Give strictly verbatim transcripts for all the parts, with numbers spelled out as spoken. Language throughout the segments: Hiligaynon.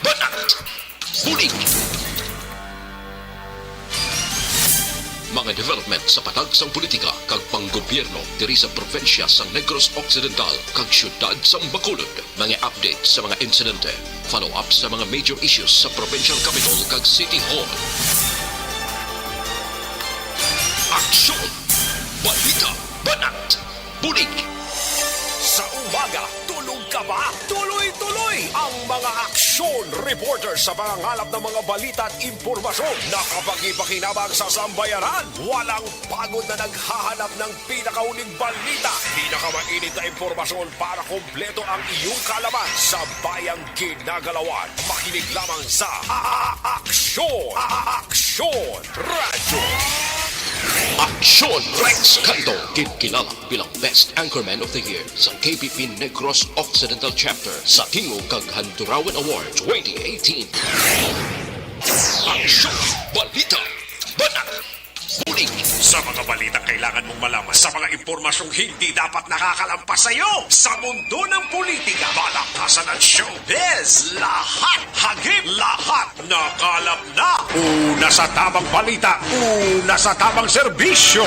Banat! Bulig! Mga development sa patag sang politika kag panggobyerno diri sa probinsya sang Negros Occidental kag siyudad sang Bacolod. Mga update sa mga insidente, follow-up sa mga major issues sa provincial capital kag city hall. Aksyon! Balita! Banat! Bulig! Sa umaga, tulog ka ba? Tuloy-tuloy ang mga aksyon reporter sa pangangalap ng mga balita at impormasyon na kapakipakinabang sa sambayanan. Walang pagod na naghahanap ng pinakauling balita, pinakamainit na impormasyon para kompleto ang iyong kaalaman sa bayang ginagalawan. Makinig lamang sa A-, A-, Aksyon! A-, A-, Aksyon Radyo! Aksyon Rex Canto, ginkilala bilang Best Anchorman of the Year sa K P P Negros Occidental Chapter sa Tingog kag Handurawan Award twenty eighteen. Aksyon! Balita! Banat! Bulig! Sa mga balitang kailangan mong malaman, sa mga impormasyong hindi dapat nakakalampas sa iyo, sa mundo ng politika, balakasan at showbiz, lahat, hagip, lahat, nakalap na. Una sa tamang balita, una sa tamang serbisyo.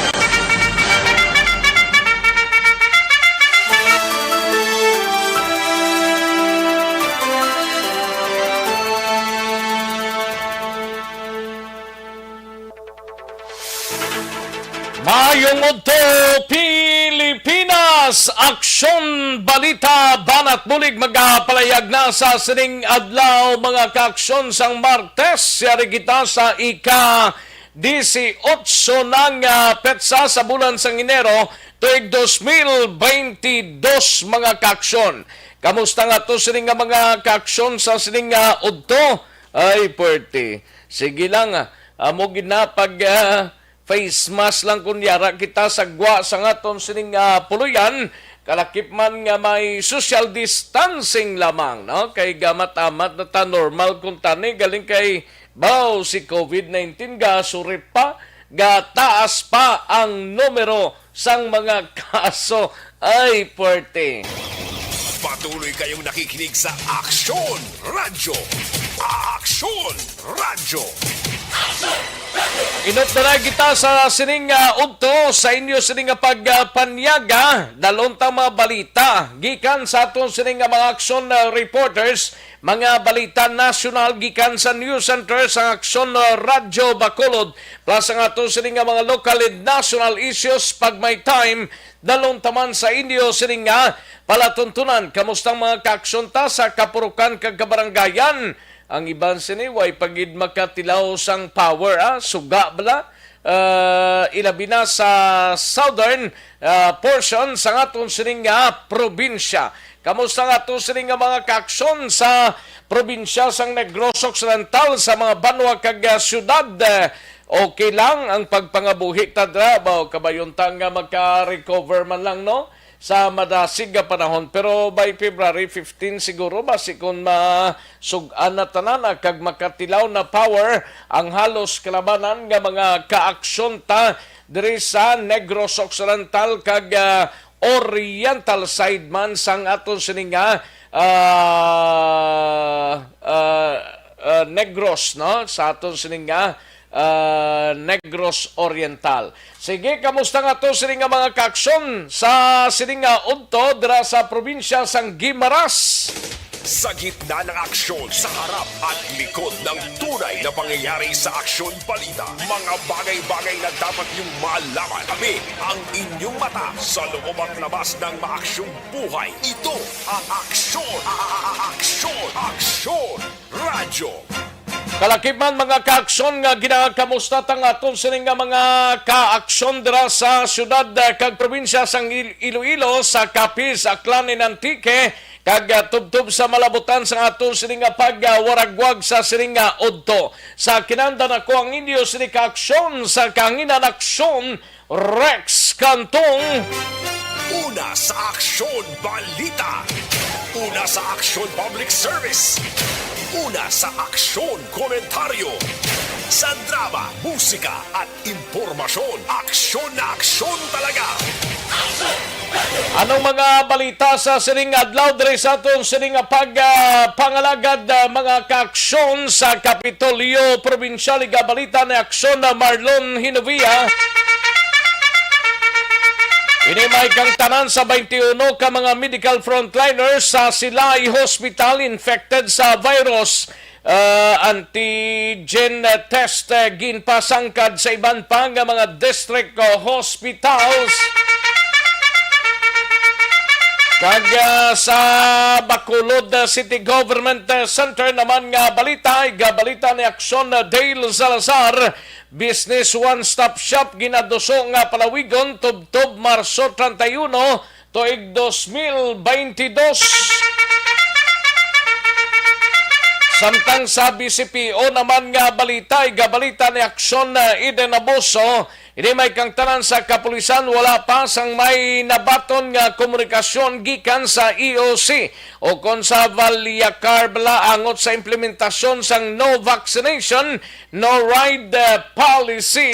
Maayong udto, Pilipinas! Aksyon, balita, banat bulig magapalayag na sa sining adlaw, mga kaaksyon, sang Martes. Yari kita sa ika disiotso na nga petsa sa bulan sang Enero, tuig dos mil beintidos, mga kaaksyon. Kamusta nga to sining nga mga kaaksyon sa sining nga udto? Ay, puwerte. Sige lang, ah, amo gid na pag, ah, face mask lang kun yara kita sa gwa sa aton sining, ah, puloy-an, kalakip man nga may social distancing lamang, no? Kay gamat-amat na ta, normal kuntani, galing kay, baw, si covid nineteen gasurip pa, gataas pa ang numero sang mga kaso. Ay, puwerte. Patuloy kayong nakikinig sa Aksyon Radyo. Aksyon Radyo. Inot na lang kita sa sining, ah, udto sa inyo sining nga pagpanyaga. Dalon ta mga balita gikan sa aton sining nga mga aksyon, ah, reporters, mga balita nasyonal gikan sa News Center sa Aksyon, ah, Radyo Bacolod, plus ang aton sining nga mga local and national issues pag may time. Dalon ta man sa inyo sining nga palatuntunan. Kamusta ang mga kaaksyon ta sa kapurukan kag kabaranggayan? Ang iban sini way pa gid makatilaw sang power, ah, suga bala, ah, ilabi na sa southern, ah, portion sang aton sining nga probinsya. Kamusta nga aton sining nga mga kaaksyon sa probinsya sang Negros Occidental, sa mga banwa kag, ah, syudad? Ah, okay lang ang pagpangabuhi ta dira? Baw, kabayon ta nga maka-recover man lang, no? Sa madasig nga panahon. Pero by February fifteen siguro, basi kung masug-an na tanan, ah, kag makatilaw na power ang halos kalabanan nga mga kaaksyon ta diri sa Negros Occidental kag, ah, Oriental side man sang aton sining nga, ah, ah, ah, Negros, no? Sa aton sining nga, ah, Negros Oriental. Sige, kamusta nga to sining nga mga kaaksyon sa sining nga udto dira sa probinsya sang Guimaras? Sa gitna ng aksyon, sa harap at likod ng tunay na pangyayari sa Aksyon Balita, mga bagay-bagay na dapat niyong malaman. Kami ang inyong mata sa loob at labas ng maaksyong buhay. Ito ang Aksyon, a-, a-, a-, Aksyon, Aksyon Radyo. Kalakip man, mga kaaksyon, nga ginakamusta ta nga aton sini nga mga kaaksyon dira sa syudad, ah, kag probinsya sang Il-, Iloilo, sa Capiz, Aklan, and Antique, kag, ah, tubtob sa malabutan sa aton sini nga pagwaragwag sa sini nga udto. Sa kinandan, ako ang inyo sini kaaksyon sa kahanginan, Aksyon Rex Cantong. Una sa Aksyon Balita. Una sa Aksyon Public Service. Una sa Aksyon Komentaryo. Sa drama, musika at impormasyon, aksyon na aksyon talaga. Anong mga balita sa sining adlaw diri sa aton sining nga pag, ah, pangalagad, ah, mga kaaksyon sa Kapitolyo Probinsyal? Igabalita ni Aksyon na Marlon Hinovia. Ini may kang tanan sa twenty-one ka mga medical frontliners sa Silay Hospital infected sa virus, ah, antigen test, ah, ginpasangkad sa iban pa nga mga district, ah, hospitals. Kag, ah, sa Bacolod, ah, City Government, ah, Center naman nga balita, igabalita ni Aksyon, ah, Dale Salazar, Business One Stop Shop ginaduso nga palawigon tubtob Marso treinta y uno, tuig dos mil baynte dos. Samtang sa B C P O naman nga balita, igabalita ni Aksyon, ah, Eden Abuso, ini may kang tanan sa kapulisan, wala pa sang may nabaton nga komunikasyon gikan sa E O C o kon sa Vallecar bala angot sa implementasyon sang no vaccination, no ride, uh, policy.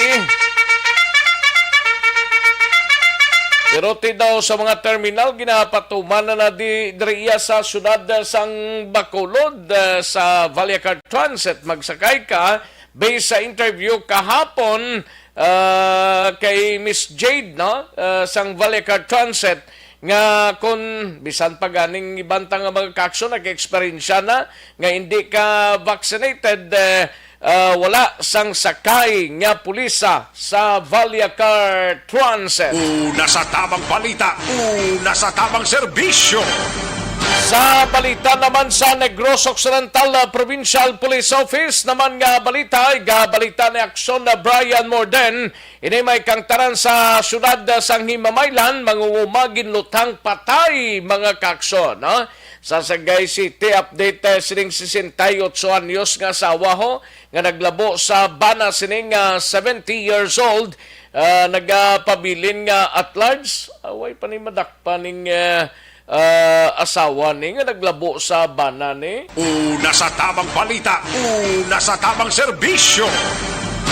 Pero ti daw sa mga terminal, ginapatuman na, na di, diri iya sa syudad, uh, sang Bacolod, uh, sa Vallecar Transit. Magsakay ka, based sa interview kahapon, uh, kay Miss Jade, no? Uh, sang Vallecar Transit, nga kung bisan pa ganing iban ta nga mga kaaksyon nag-eksperyensya na nga hindi ka vaccinated, eh, ah, wala sang sakay nga pulisa sa Vallecar Transit. Una sa tamang balita, una sa tamang serbisyo. Sa balita naman sa Negros Occidental, ah, Provincial Police Office naman nga balita, igabalita ni Aksyon na Brian Morden, ini may kang tanan sa siyudad sang Himamaylan, mangunguma ginluthang patay, mga kaaksyon, no? Sa Sagay City, update, eh, sining sesenta y ocho anyos nga asawa, ho, nga naglabo sa bana sining, ah, seventy years old, ah, nagapabilin nga at large, away pa ni madakpan ning, eh, ah, asawa ni nga naglabo sa bana ni. Una sa tamang balita, una sa tamang serbisyo.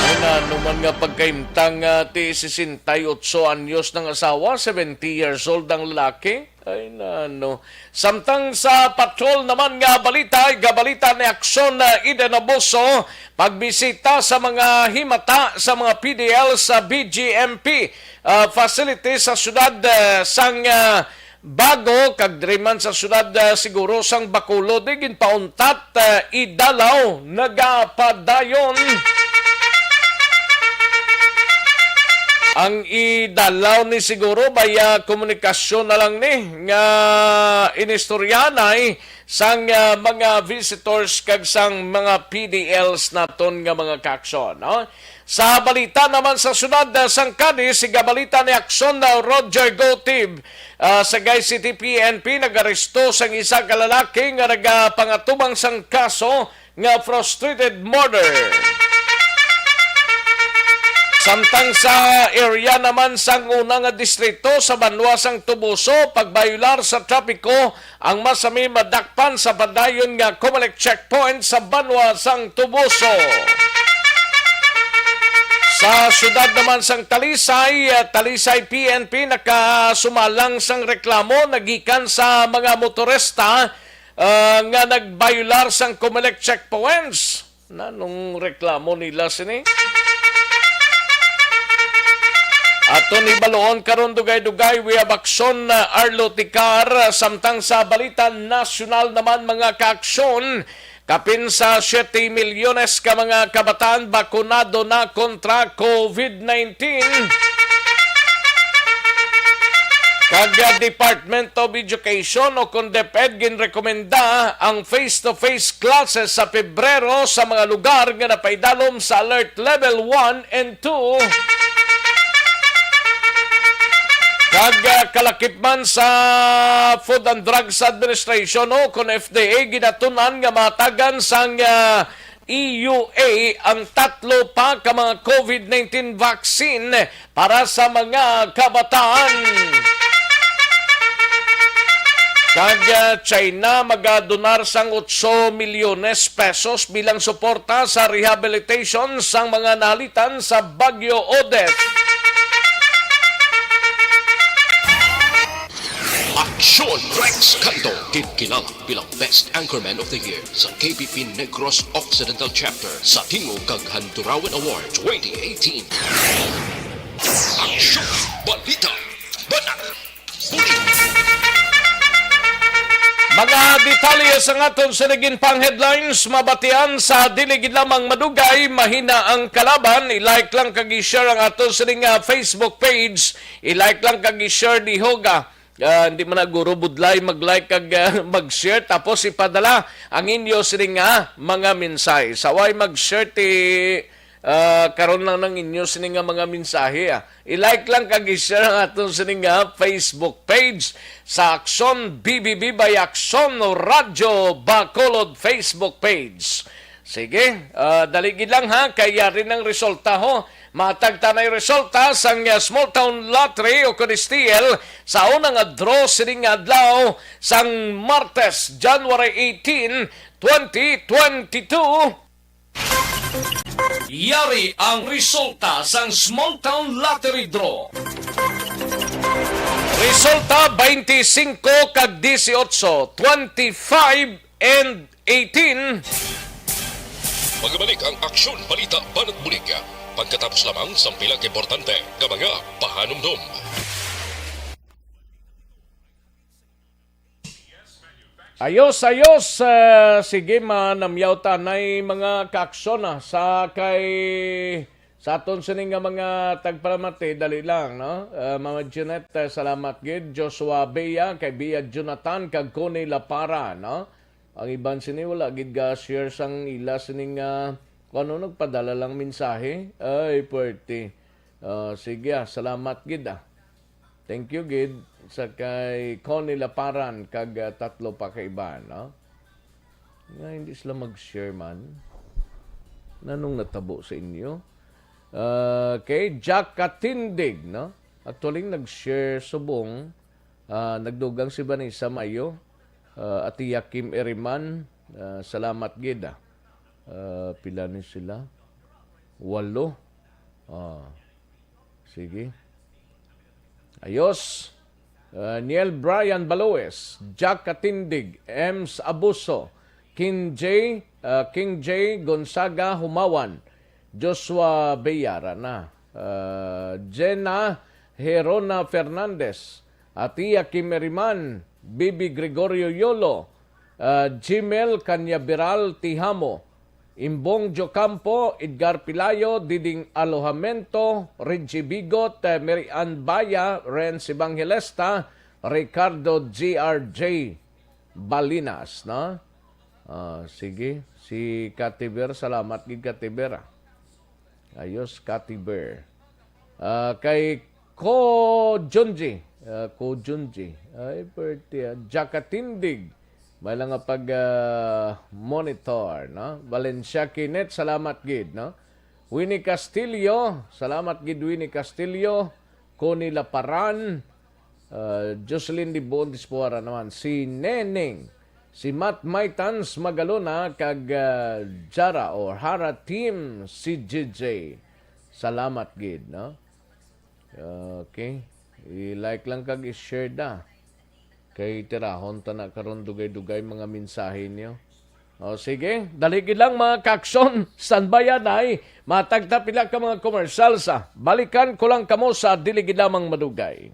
Ay, nano man nga pagkaimtang, ah, ti sesenta y ocho anyos ng asawa, seventy years old ang lalaki? Ay, nano. Samtang sa patrol naman nga balita, gabalita ni Aksyon, ah, Eden Abuso, pagbisita sa mga himata sa mga P D L sa B G M P, ah, facility sa siyudad, ah, sang, ah, Bago, kag diri man sa siyudad, ah, siguro sang Bacolod, eh, ginpauntat, ah, idalaw nagapadayon. Ang idalaw ni siguro baya komunikasyon na lang ni nga inistoryanay sang, ah, mga visitors kag sang mga P D Ls naton nga mga kaaksyon, no? Sa balita naman sa siyudad, ah, sang Cadiz, sigabalita ni Aksyon na Roger Gotib, ah, Sagay City P N P nag-aresto sang isa ka lalaki nga nagapangatubang sang kaso nga frustrated murder. Samtang sa area naman sang una nga distrito sa banwa sang Toboso, pagbayular sa trapiko ang masami madakpan sa padayon nga Comelec checkpoint sa banwa sang Toboso. Sa siyudad naman sang Talisay, ah, Talisay P N P nakasumalang sang reklamo nagikan sa mga motorista, ah, nga nagbayular sang Comelec checkpoints. Nanong reklamo nila sini? Aton hibaluon karon dugay-dugay, we have action, uh, Arlo Ticar, uh, samtang sa balita nasyonal naman, mga kaaksyon, kapin sa siyete milyones ka mga kabataan bakunado na kontra COVID nineteen. Kag, uh, Department of Education o kon DepEd ginrekomenda ang face-to-face classes sa Pebrero sa mga lugar nga napaidalom sa Alert Level one and two. Kag, ah, kalakip man sa Food and Drugs Administration o kon F D A, ginatun-an nga mahatagan sang, ah, E U A ang tatlo pa ka mga COVID nineteen vaccine para sa mga kabataan. Kag, ah, China magadonar sang otso milyones pesos bilang suporta sa rehabilitation sang mga nahalitan sa Bagyo Odette. Sean Rex Canto, ginkilala bilang Best Anchorman of the Year sa K P P Negros Occidental Chapter sa Tingog kag Handurawan Award twenty eighteen. Aksyon, balita, banat, bulig. Mga detalye sa aton sa naging pang-headlines, mabatian sa dili gid lamang madugay, mahina ang kalaban. I-like lang kag i-share ang aton sa ning, ah, Facebook page. I-like lang kag i-share di hoga. Ah, hindi man na guro budlay mag-like kag, ah, mag-share, tapos ipadala ang inyo sini nga mga mensahe. Sa way mag-share ti, ah, karon lang nang inyo sini nga mga mensahe, ah. I-like lang kag i-share ang aton sini nga Facebook page sa Aksyon B B B by Aksyon Radyo Bacolod Facebook page. Sige, ah, dali gid lang ha, kay yari nang resulta ho. Matag tanay resulta sang, ah, Small Town Lottery o kun S T L sa una nga draw sining adlaw sang Martes, January eighteen, twenty twenty-two. Yari ang resulta sang Small Town Lottery Draw. Resulta, twenty-five kag eighteen, twenty-five and eighteen. Magbalik ang Aksyon Balita Banat Bulig pagkatapos lamang sang pila ka importante nga mga pahanumdom. Ayos, ayos. Ah, sige, manamyaw tanay mga kaaksyon, ah, sa kay sa aton sini nga mga tagpalamati, dali lang, no? Ah, Mama Jeanette, ah, salamat gid. Joshua Bea, kay Bea Jonathan, kag Connie Lapara, no? Ang iban sini wala gid ga share sang ila sini nga, kung ano, nagpadala lang mensahe. Ay, puwerte. Ah, sige, ah, salamat gid, ah. Thank you gid sa kay Connie Laparan kag, ah, tatlo pa ka iban, no? Nga hindi sila mag-share man. Nanong natabo sa inyo? Ah, kay Jack Katindig, no? Actually, nag-share subong, ah, nagdugang si Vanessa Mayo, ah, Atiya Kim Eriman, ah, salamat gid, ah. Ah, pila ni sila? Walo. Ah, sige. Ayos. Ah, Niel Brian Baloes, Jack Katindig, Ems Abuso, King J, ah, King J Gonzaga Humawan, Joshua Beyara na. Ah, Jenna Herona Fernandez, Atia Kimeriman, Bibi Gregorio Yolo, ah, Jimel Canyabiral Tihamo, Imbong Jocampo, Edgar Pilayo, Diding Alojamento, Reggie Bigot, eh, Mary Ann Baya, Renz Evangelista, Ricardo G R J Balinas, no? Ah, sige, si Katiber, salamat gid Katiber, ah. Ayos, Katiber. Ah, kay Ko Junji, ah, Ko Junji. Ay, pwerte, ah. Jakatindig. May lang nga pag, ah, monitor, no? Valencia Kinet, salamat gid, no? Winnie Castillo, salamat gid, Winnie Castillo. Connie Laparan, ah, Jocelyn Dibuon Dispuara naman, si Neneng, si Matt Maitans Magalona, kag, ah, Jara or Hara Team, si J J. Salamat gid, no? Okay. I-like lang kag i-share da. Kay tirahon ta na karon dugay-dugay mga mensahe niyo. O, sige, dali gid lang, mga kakson. Standby anay. Matag ta pila ka mga commercials, ah. Balikan ko lang kamo sa dili gid lamang madugay.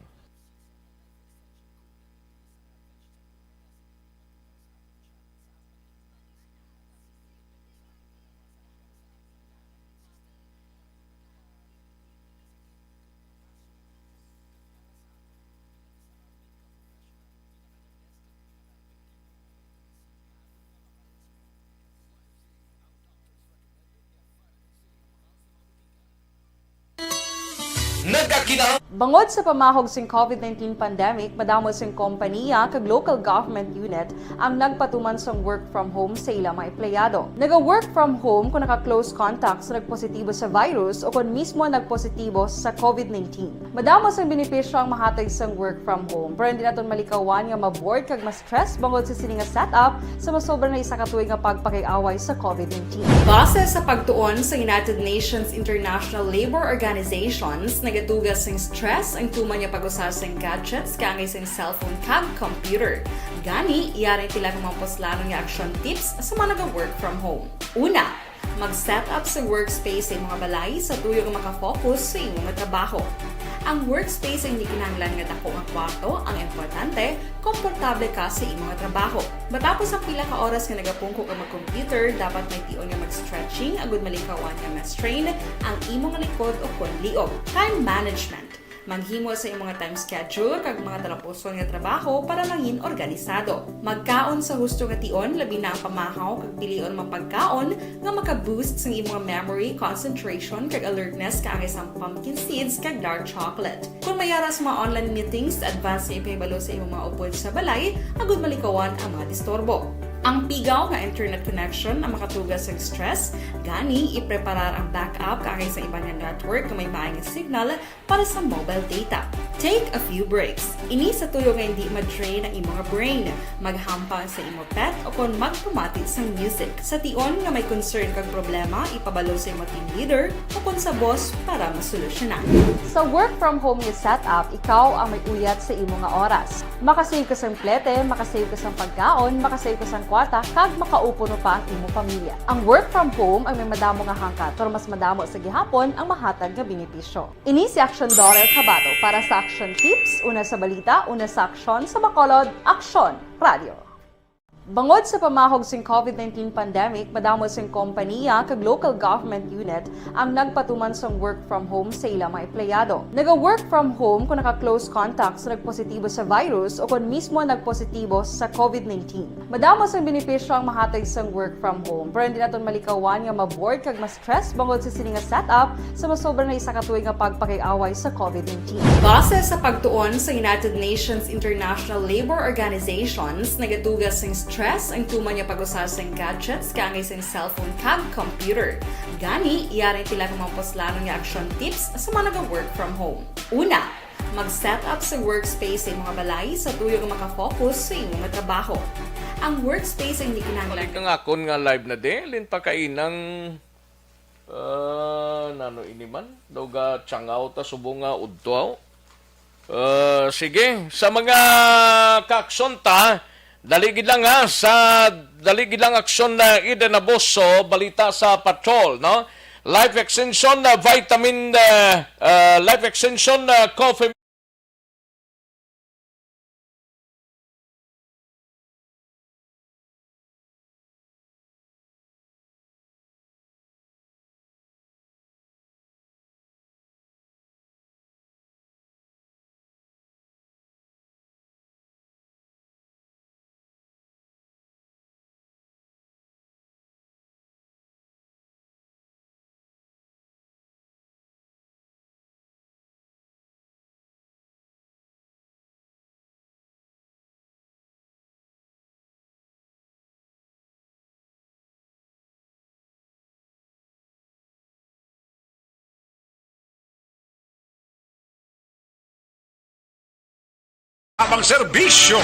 Nagakita. Bangod sa pamahog sing COVID nineteen pandemic, madamo sing kompanya kag local government unit ang nagpatuman sang work from home sa ila mga empleyado. Naga-work from home kung naka-close contact sa nagpositibo sa virus o kon mismo nagpositibo sa COVID nineteen. Madamo sang benepisyo ang mahatag sang work from home, pero hindi naton malikawan nga ma-bored kag ma-stress bangod sa sini nga setup sa masobra na isa ka tuig nga pagpakig-away sa COVID nineteen. Base sa pagtuon sa United Nations International Labour Organizations, naga- Tuga sing stress ang tuman nga pag-usa sing gadgets kaangay sing cellphone kag computer. Gani, yari sila nga mga puslanon nga action tips sa mga naga-work from home. Una, mag-set up sa workspace sa imong balay sa tuyo nga makafocus sa imong trabaho. Ang workspace ay hindi kinahanglan nga dako nga kwarto, ang importante, komportable ka sa imong trabaho. Matapos ang pila ka oras nga nagapungko ka mag-computer, dapat may tion nga mag-stretching agud malikawan nga ma-strain ang imong likod o kon liog. Time management. Maghimo sa imong time schedule kag mga talapuson nga trabaho para mangin organisado. Magkaon sa husto nga tion, labi na ang pamahaw kag pilion mga pagkaon nga maka-boost sang imong memory, concentration, kag alertness kaangay sang pumpkin seeds kag dark chocolate. Kung may ara sa mga online meetings, advance nga ipahibalo sa imong mga upod sa balay agud malikawan ang mga disturbo. Ang pigaw nga internet connection ang makatuga sa stress, gani ipreparar ang backup kaangay sa iban nga network nga may maayong signal para sa mobile data. Take a few breaks. Ini sa tuyo nga hindi ma-drain ang imong brain. Maghampang sa imo pet o kon magpamati sang music. Sa tion nga may concern kag problema, ipabalo sa imo team leader o kon sa boss para masolusyonan. Sa work from home nga setup, ikaw ang may uyat sa imo nga oras. Makasave ka sang plete, makasave ka sang pagkaon, makasave ka sang kwarta, kag makaupo pa ang imo pamilya. Ang work from home ang may madamo nga hangkat, pero mas madamo sa gihapon ang mahatag nga benepisyo. Ini si Aksyon Dorel Cabato para sa Aksyon Tips, una sa balita, una sa aksyon, sa Bacolod, Aksyon Radio. Bangod sa pamahog sing COVID nineteen pandemic, madamo sing kompanya kag local government unit ang nagpatuman sang work from home sa ilang mga empleyado. Naga-work from home kung naka-close contact sa nagpositibo sa virus o kung mismo nagpositibo sa COVID nineteen. Madamo sang benepisyo ang mahatag sang work from home, pero hindi naton malikawan nga ma-bored kag mas stress bangod sa sini nga setup sa masobra na isa ka tuig nga pagpakiaway sa COVID nineteen. Base sa pagtuon sa United Nations International Labour Organizations, nagatuga sing stress ang tuman nga pag-usa sing gadgets kaangay sing cellphone kag computer. Gani, yari sila nga mga puslanon nga action tips sa mga naga-work from home. Una, mag-set up sa workspace sa imong balay sa tuyo nga makafocus sa imong trabaho. Ang workspace ay hindi kinahanglan. Balik ang akon nga live na di, lin pa kainang Ah, nano ini man? Daw ga tsangaw ta subong nga udto, aw. Ah, sige, sa mga kaaksyon ta, dali gid lang ha, sa dali gid lang aksyon na Eden Abuso, balita sa patrol, no? Life extension na vitamin, ah, ah, life extension na coffee. Abang serbisyo.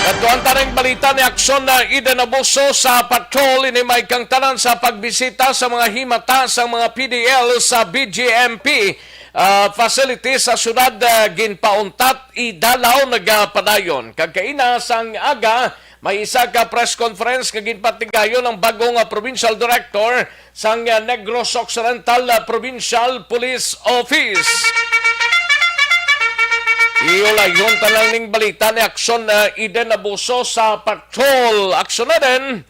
Kadtuan ta ning balita ni Aksyon na Eden Abuso sa patrol, ini may kangtanan sa pagbisita sa mga himata sa mga P D L sa B G M P, ah, facility sa syudad, ah, ginpauntat idalaw nagapadayon. Kag kaina sang aga, may isa ka press conference nga ginpatigayon ang bag-o nga provincial director sang, ah, Negros Occidental, ah, Provincial Police Office. Iulayhon ta lang ning balita ni Aksyon, ah, Eden Abuso sa patrol. Aksyon na din.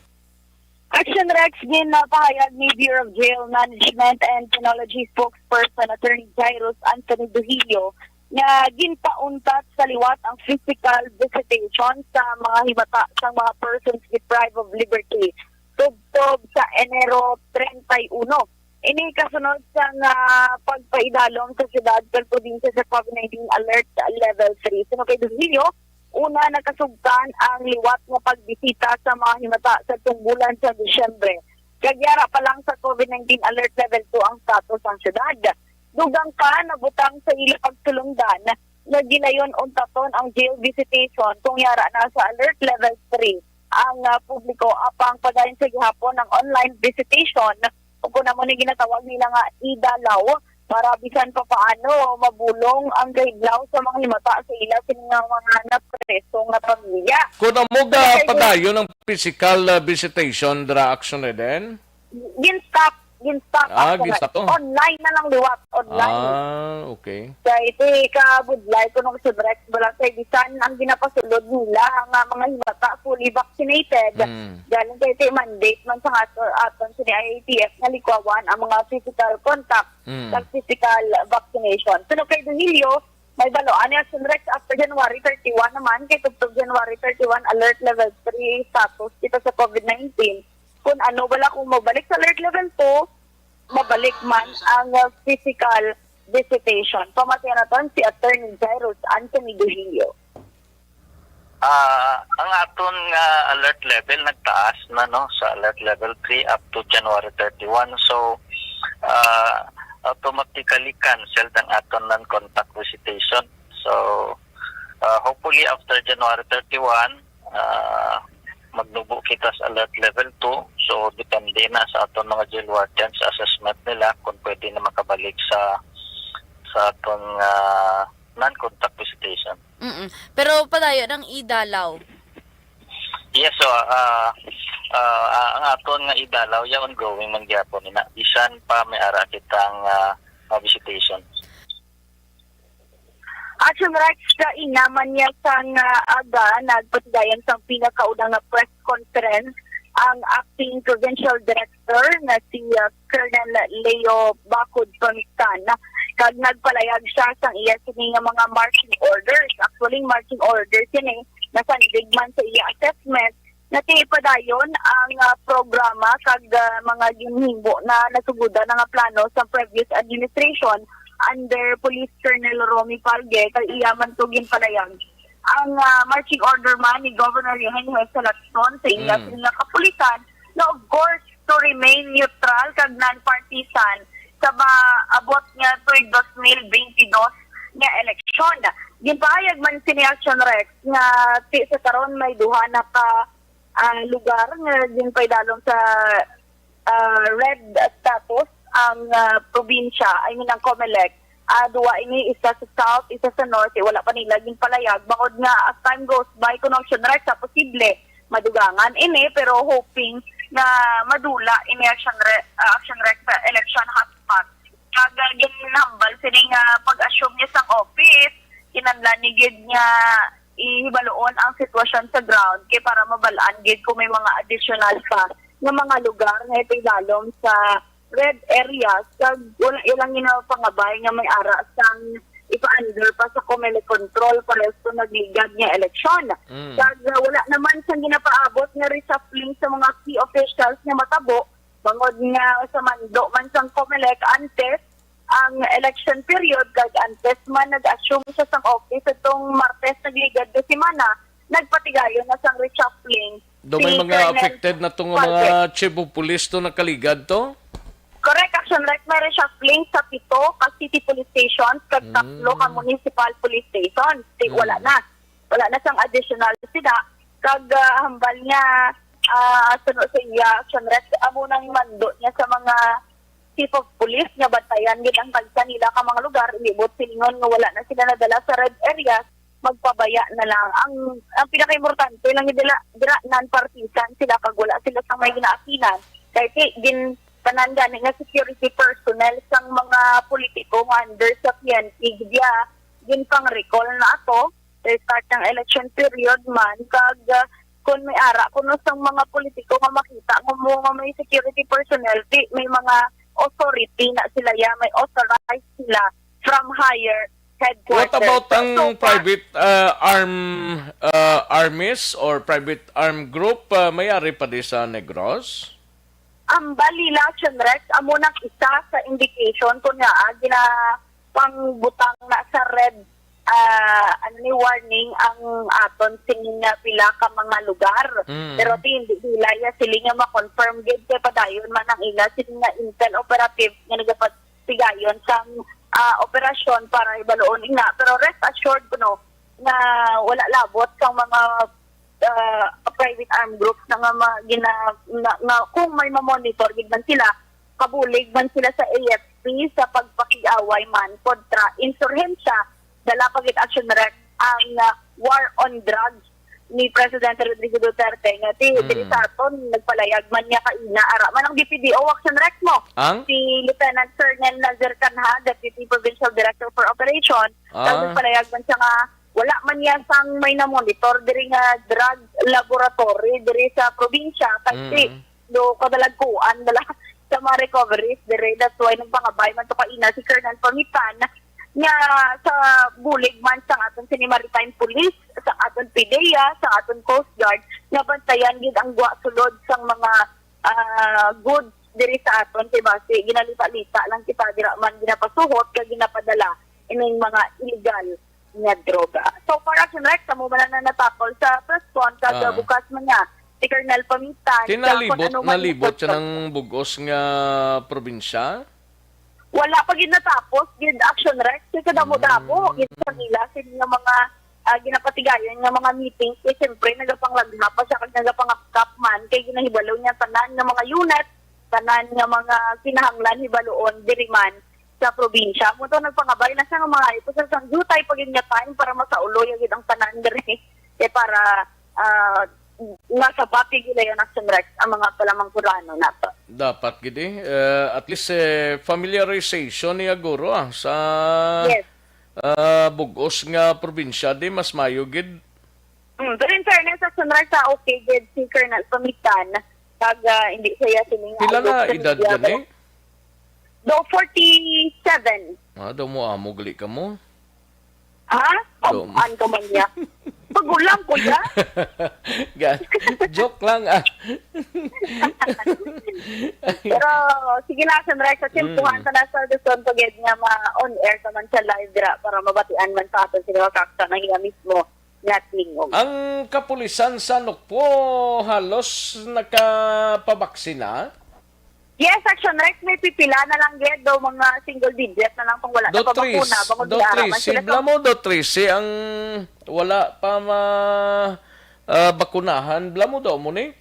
Action Rex, ginapahayag ni Bureau of Jail Management and Penology spokesperson Attorney Jairus Anthony Duhilio nga ginpauntat sa liwat ang physical visitation sa mga himata sang mga persons deprived of liberty tubtob sa Enero treinta y uno. Ini kasunod sang, ah, pagpaidalom sa siyudad kag probinsya sa COVID nineteen Alert Level three. Suno kay Duhilio, una nakasugtan ang liwat nga pagbisita sa mga himata sa tungbulan sa Disyembre. Kag yara pa lang sa COVID nineteen Alert Level two ang status sang siyudad. Dugang pa, nabutang sa ila pagsulundan nga gilayon untaton ang jail visitation kung yara na sa Alert Level three ang, ah, publiko, apang padayon sa gihapon ang online visitation o kung amo ni ginatawag nila nga idalaw para bisan pa paano mabulong ang kahidlaw sa mga himata sa ila sini nga mga napreso nga pamilya. Kung amo ga padayon ang physical, ah, visitation dira, Action Eden? Gin-stop, gin-stop. Ah, actually, gin-stop to? Online na lang liwat, online. Ah, okay. Kay iti kabudlay ko nung si Rex, wala kay bisan ang ginapasulod nila nga mga himata fully vaccinated. Mm. Galing kay iti mandate man sa ato, aton sini I A T F nga likwawan ang mga physical contact Mm. kag physical vaccination. Pero kay Duhilio, may balo ani, Action Rex, after January thirty-one naman, kay tubtob January thirty-one, alert level three status kita sa COVID nineteen. Kung ano, wala kung mabalik sa alert level two, mabalik man ang, uh, physical visitation. Pamatian naton si Attorney Jairus Anthony Duhilio. Ah, ang aton nga alert level nagtaas na, no, sa alert level three up to January thirty-one. So, ah, automatically canceled ang aton non-contact visitation. So, ah, hopefully after January thirty-one, ah, magnubo kita sa alert level two. So, depende na sa aton mga jail wardens sa assessment nila kung pwede na makabalik sa, sa aton, ah, non-contact visitation. Mm-mm. Pero padayon ang idalaw. Yes, so, ah, ah, ah, ang aton nga idalaw, ya, ongoing man gyapon ina. Bisan pa may ara kitang, ah, mga visitation. Action Rex, kaina man niya sang, ah, aga, nagpatigayon sang pinakauna nga press conference ang acting provincial director nga si, ah, Colonel Leo Bacod Pamictan, kag nagpalayag siya sang iya sini nga mga marching orders. Actually, marching orders ini nasandig man sa iya assessment nga ti padayon ang, ah, programa kag, ah, mga ginhimo na nasugodan na nga plano sa previous administration under Police Colonel Romy Palge, kay iya man to ginpalayag ang, ah, marching order man ni Governor Eugenio Salazon sa ila Mm. sila nga kapulisan na, of course, to remain neutral kag non-partisan sa maabot nga tuig dos mil bente dos nga eleksyon. Ginpahayag man sini, Action Rex, nga ti sa karon may duha na ka, ah, lugar nga ginpaidalom sa, ah, red status ang, ah, probinsya, I mean, ang Comelec. Ah, duwa ini, isa sa south, isa sa north, eh, wala pa nila ginpalayag. Bangod nga, as time goes by, kuno, Action Rex, sa posible, madugangan ini, pero hoping nga madula ini, Action Re-, ah, Action Rex, sa election hotspot. Kag, ah, ginhambal sini nga pag-assume niya sang office, kinahanglan ni gid nga ihibaloon ang sitwasyon sa ground kay para mabal-an gid kung may mga additional pa nga mga lugar nga ipaidalom sa red areas, kag wala ilang ginapangabay nga may ara sang ipa-under pa sa Comelec control pareho sa nagligad nga eleksyon. Mm. Kag, uh, wala naman sang ginapaabot nga reshuffling sa mga key officials nga matabo, bangod nga sa mando man sang Comelec antes ang election period, kag antes man nag-assume siya sang office atong Martes nagligad nga semana, nagpatigayon na sang reshuffling. Do may si mga Colonel affected na to nga mga Falcon. Chief of police to nakaligad to? Correct, Action Rex, may reshuffling sa pito ka city police stations kag Mm. tatlo ka municipal police stations. Di, Mm. wala na. Wala na sang additional sila. Kag, ah, hambal nga, ah, suno sa iya, Action Rex, amo nang mando niya sa mga chief of police nga bantayan gid ang tagsa nila ka mga lugar, libot silingon nga wala na sila nadala sa red areas, magpabaya na lang. Ang, ang pinakaimportante lang dira, dira non-partisan sila kag wala sila sa may ginaapinan. Kay ti, gin, tanan gani nga security personnel sang mga politiko nga under sa P N P, gid ya, gin pang-recall na ato, sa start ng election period man, kag, ah, kung may ara kuno sang mga politiko nga makita nga mo nga may security personnel, di may mga authority na sila ya, may authorized sila from higher headquarters. What about ang So, so far, private, ah, arm, ah, armies or private arm group? Ah, may ari pa di sa Negros? Ang balila, Action Rex, amo nang isa sa indication kung nga, ah, gina-, pangbutang na sa red, ah, ano ni, warning ang aton sini nga pila ka mga lugar. Mm. Pero ti, hindi nila ya sila nga ma-confirm gid kay padayon man ang ila sini nga intel operative nga nagapatigayon sang, ah, operasyon para ibaloon ina. Pero rest assured kuno nga wala labot sang mga, ah, private armed groups na nga ma-, gina-, na, nga kung may ma-monitor gid man sila, kabulig man sila sa A F P, sa pagpakiaway man kontra insurhensya, dala pa gid, Action Rec, ang, ah, war on drugs ni Presidente Rodrigo Duterte, nga ti-, diri sa aton, nagpalayag man niya kaina, ara man ang D P D O, Action Rec, mo. Ang? Si Lieutenant Colonel Nazir Canha, Deputy Provincial Director for Operation, Ah. nagpalayag man siya nga wala man niya sang may namonitor diri nga drug laboratory diri sa probinsya, kay Mm. do kadalagkuan dala sa mga recoveries diri. That's why nagpangabay man to kaina si Colonel Pamitan nga sa bulig man sang aton sini Maritime Police, sa aton PDEA, sa aton Coast Guard, nga bantayan gid ang gwa sulod sang mga, ah, goods diri sa aton, kay basi ginalita-lita lang kita, dira man ginapasuhot kag ginapadala ining mga illegal nga droga. So far, Action Rec, kamo man lang na natakol sa press con, kag Ah. bukas man nga si Colonel Pamitan sa Kinalibot, kung ano man nalibot yung siya ng bugos nga probinsya? Wala pa gid natapos gid, Action Rec, kay kadamo-damo Mm. gid sa nila sini nga mga, ah, ginapatigayon nga mga meeting, kay siyempre nagapanglagha pa siya kag nagapangapkap man, kay ginahibalo niya tanan nga mga unit, tanan nga mga kinahanglan hibaluon diri man sa probinsya. Mo to nagpangabay na siya nga mga ito sa sang jutay pa gid nga time para masauloy gid ang tanan diri. Kay para, ah, masabat gid nila yung Action Rec ang mga palamangkurano nato. Dapat gid eh. Eh, at least, eh, familiarization niya guro, ah, sa, Yes. ah, bugos nga probinsya, di mas mayo gid. Mm, pero in fairness, Action Rec, sa okay gid si Colonel Pamitan, kag, ah, hindi siya sining Pila na sa edad media, gani? Do forty-seven. Ah, daw mo amo gali ka mo. Ha? Dom. Pag-an ka man niya. Pagulang ko niya. Ga-, joke lang, ah. Pero, sige lang, Action Rec, sa tiyempuhan Mm. ka na sa gusto pagid nga ma-on air ka man sa live dira para mabatian man sa aton sila kaksa na iya mismo nga tingog. Ang kapulisan sa Nukpo halos nakapabaksina? Yes, Action Rec, may pipila na lang gid, do mga single digit na lang kung wala Do na pa bakuna, tris-, bangod do di ara man trisi, sila bla sa mo, do trisi ang wala pa ma-, ah, bakunahan, bla mo daw mo ni?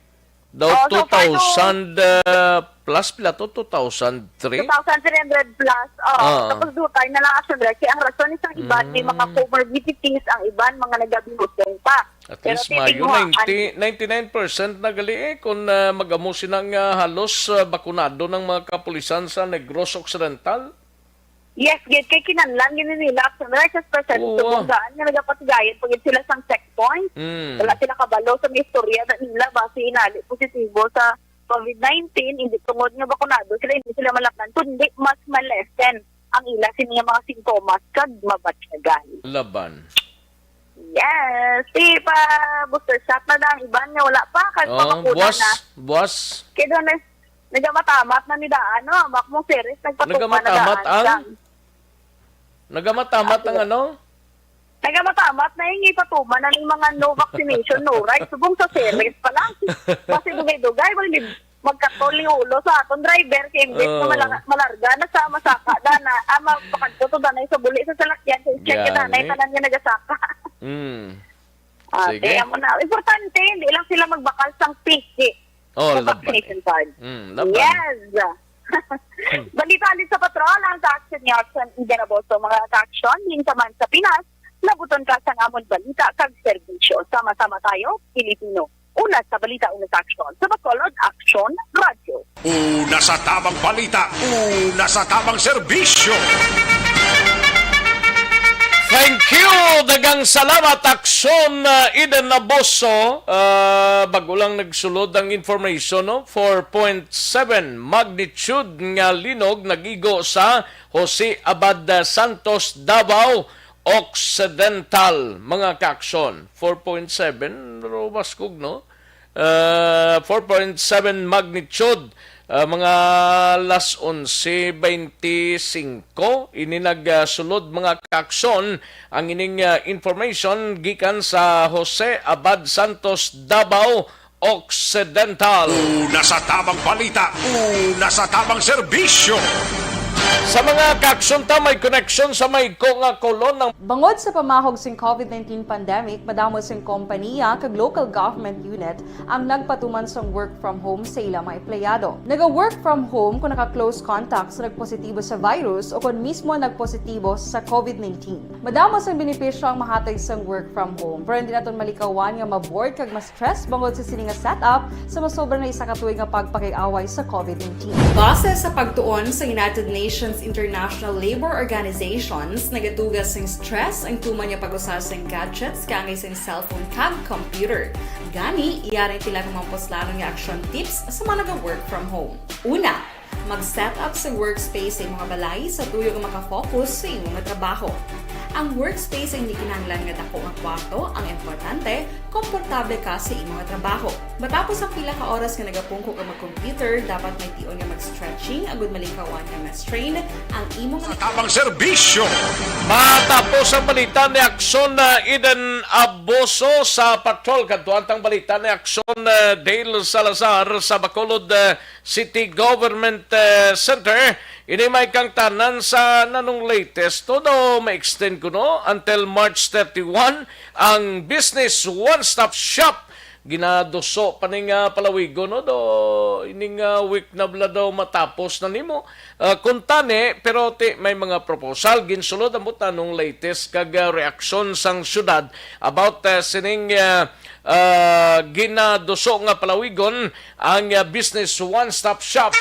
Daw Oh, so far, two thousand, ah, plus pila to, two thousand three? Two thousand three hundred plus, oh. Ah. Tapos dutay na lang, Action Rec, kay ang rason isang iban may mga Mm. comorbidities, ang iban mga nagabihusong pa. At Pero least mayo, titinguhaan. Ninety, ninety-nine percent na gali, eh, kung, ah, mag-amo sina nga halos, ah, bakunado ng mga kapulisan sa Negros Occidental. Yes, gid, kay kinahanglan gid nila, Action Rec, especially Oo, sa ah. Bunggaan nga nagapatigayon pa gid sila sang checkpoint. Mm. Wala sila kabalo sa may istorya na nila, basi inali positibo sa covid nineteen, hindi tungod nga bakunado sila, hindi sila malapnan, kundi mas malesen ang ila sini nga mga sintomas kag mabatyagan. Laban. Yes. Di pa booster shot na lang. Iban nga wala pa. Kag Oh, pabakuna buwas, na. Buwas. Kaya doon eh, nagamatamat na ni daan, no? Mak mo series, nagpatupa na Nagamatamat daan ang? lang. Nagamatamat ang Ako. ano? Nagamatamat na yung ipatuman na ng mga no vaccination, no right. Subong sa series pa lang. Kasi dugay-dugay, wala ni magkatol ni ulo sa aton driver kay imbes na Oh. malang-, malarga na sa masaka dana, ah, mapakadto to danay sa buli sa salakyan kay check Gani. danay tanan nga nagasaka. Mm. Ah, Sige. kaya mo na, importante, hindi lang sila magbakal sang piki Oh, sa laban vaccination eh. card. Mm, laban. Yes. Hmm. Balita ulit sa patrol, ang sa action ni Action Eden Aboso. Mga ka-action, din ka man sa Pinas, nabuton ka sa amon balita kag serbisyo. Sama-sama tayo, Pilipino. Una sa balita, una sa aksyon. Sa Bacolod, Aksyon Radyo. Una sa tamang balita, una sa tamang serbisyo. Thank you! Daghang salamat, Aksyon, uh, Eden Naboso. Uh, bago lang nagsulod ang information, no? Four point seven magnitude nga linog nagigo sa Jose Abad, uh, Santos, Davao Occidental, mga kaaksyon. Four point seven, pero baskog, no? Uh, four point seven magnitude, uh, mga alas onse bente singko. Ini nagsulod, mga kaaksyon, ang ining, uh, information gikan sa Jose Abad Santos, Davao Occidental. Una sa tamang balita, una sa tamang serbisyo. Sa mga kaaksyon ta, may koneksyon sa may ko nga kolon ng Bangod sa pamahog sing COVID nineteen pandemic, madamo sing kompaniya kag local government unit ang nagpatuman sang work from home sa ila mga empleyado. Naga-work from home kung naka-close contact sa nagpositibo sa virus o kon mismo nagpositibo sa COVID nineteen. Madamo sang benepisyo ang mahatag sang work from home, pero hindi naton malikawan nga ma-bored kag ma-stress bangod sa sini nga setup sa masobra na isa ka tuig nga pagpakig-away sa COVID nineteen. Base sa pagtuon sa United Nations International Labor Organizations, nagaduga sing stress ang tuman nga pag-usa sing gadgets kaangay sing cellphone kag computer. Gani, yari sila nga mga puslanon nga action tips sa mga naga-work from home. Una, mag-set up sa workspace sa imong balay sa tuyo nga makafocus sa imong nga trabaho. Ang workspace ang hindi kinahanglan nga dako nga kwarto, ang importante, komportable ka sa imong nga trabaho. Matapos ang pila ka oras nga nagapungko ka mag-computer, dapat may tion nga mag-stretching agud malikawan nga ma-strain ang imong nga Tabang serbisyo. Matapos ang balita ni Aksyon na Eden Aboso sa Patrol, kadtuan tang balita ni Aksyon na Dale Salazar sa Bacolod, eh, City Government, eh, Center. Ini may kangtanan sa nanong latest to daw ma-extend kuno until March thirty-one ang Business One Stop Shop. Ginaduso pa ni nga palawigon, no? Do, ining, ah, week na bala daw matapos na nimo. Ah, kung tani, pero ti may mga proposal, ginsulod ang butanong latest kag, ah, reaksyon sang syudad about, ah, sining, ah, ah, ginaduso nga palawigon ang, ah, Business One Stop Shop.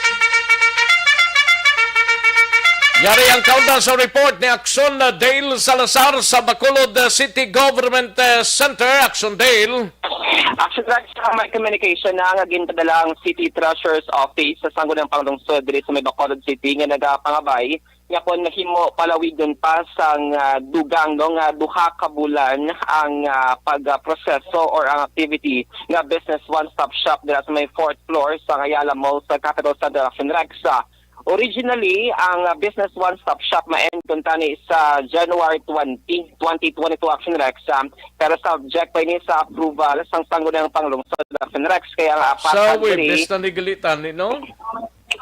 Yari ang kaunda sa report ni Aksyon na Dale Salazar sa Bacolod, ah, City Government, ah, Center. Aksyon, Dale. Actually, sa may communication na nga ginpadala ang City Treasurer's Office sa Sangguniang Panglungsod diri sa may Bacolod City nga nagapangabay nga kon mahimo palawigon pa sang, ah, dugang, no, nga duha ka bulan ang, ah, pagproseso or ang activity nga Business One Stop Shop dira sa may fourth floor sa Ayala Mall sa Capitol Center, Action Rex. Ah, originally, ang, ah, Business One Stop Shop ma-end kuntani sa January twenty, twenty twenty-two, Action Rex. Ah, pero subject pa ini sa approval sang Sangguniang Panglungsod, Action Rex. Kaya ang apat Sa diri, Webes na ni Galitan, no?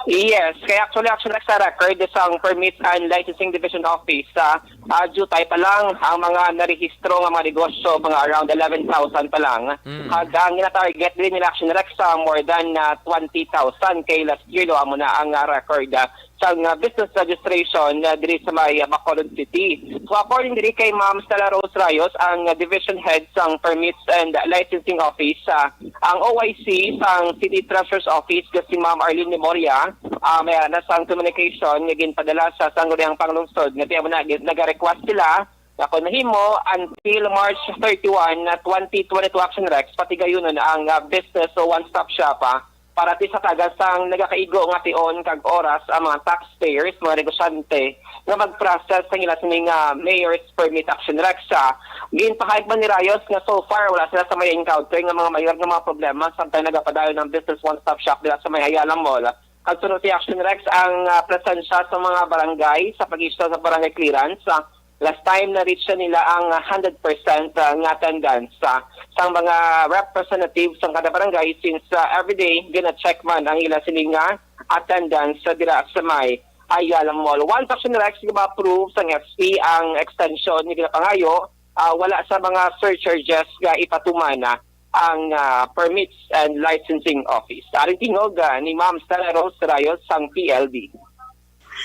Yes, kaya actually, actually sa record sang Permits and Licensing Division Office, ah, ah, jutay pa lang ang mga narehistro nga mga negosyo, mga around eleven thousand pa lang. Mm. Kag ang ginatarget din nila, actually, Rex, sa more than, ah, twenty thousand kay last year, do, amo na ang, ah, record, ah, sa, ah, business registration, ah, diri sa may, ah, Bacolod City. So, according diri kay Ma'am Stella Rose Rayos, ang, ah, Division Head sang Permits and Licensing Office, ah, Ang O I C sang City Treasurer's Office nga si Ma'am Arlene Memoria, ah, may aras ang communication nga ginpadala sa Sangguniang Panglungsod nga tiyan mo na, nag-request sila nga kung mahimo, until March thirty-one, twenty twenty-two, Action Rex, patigayunon ang, ah, business o one-stop shop, ah, para at least hatagan sang nagakaigo nga tion kag oras ang mga taxpayers, mga negosyante, nga mag-process sang ila sining, ah, mayor's permit, Action Rex. Ah, ginpahayag man ni Rayos nga so far wala sila sa may encounter nga mga mayor nga mga problema samtang nagapadayon ang Business One Stop Shop dira sa may Ayala Mall. Kag suno si Action Rex ang, ah, presensya sa mga barangay sa pag-issue sa barangay clearance. Ah, last time na-reach na nila ang, ah, hundred percent, ah, nga attendance, ah, sang mga representatives sang kada barangay since, ah, everyday gina-check man ang ila sining nga attendance sa dira sa may Ayala Mall. Once, Action Rex, nga ma-approve sang S P ang extension nga ginapangayo, ah, wala sa mga surcharges nga ipatuman na ang, ah, Permits and Licensing Office. Aring tingog, ah, ni Ma'am Stella Rose Rayos sang P L D.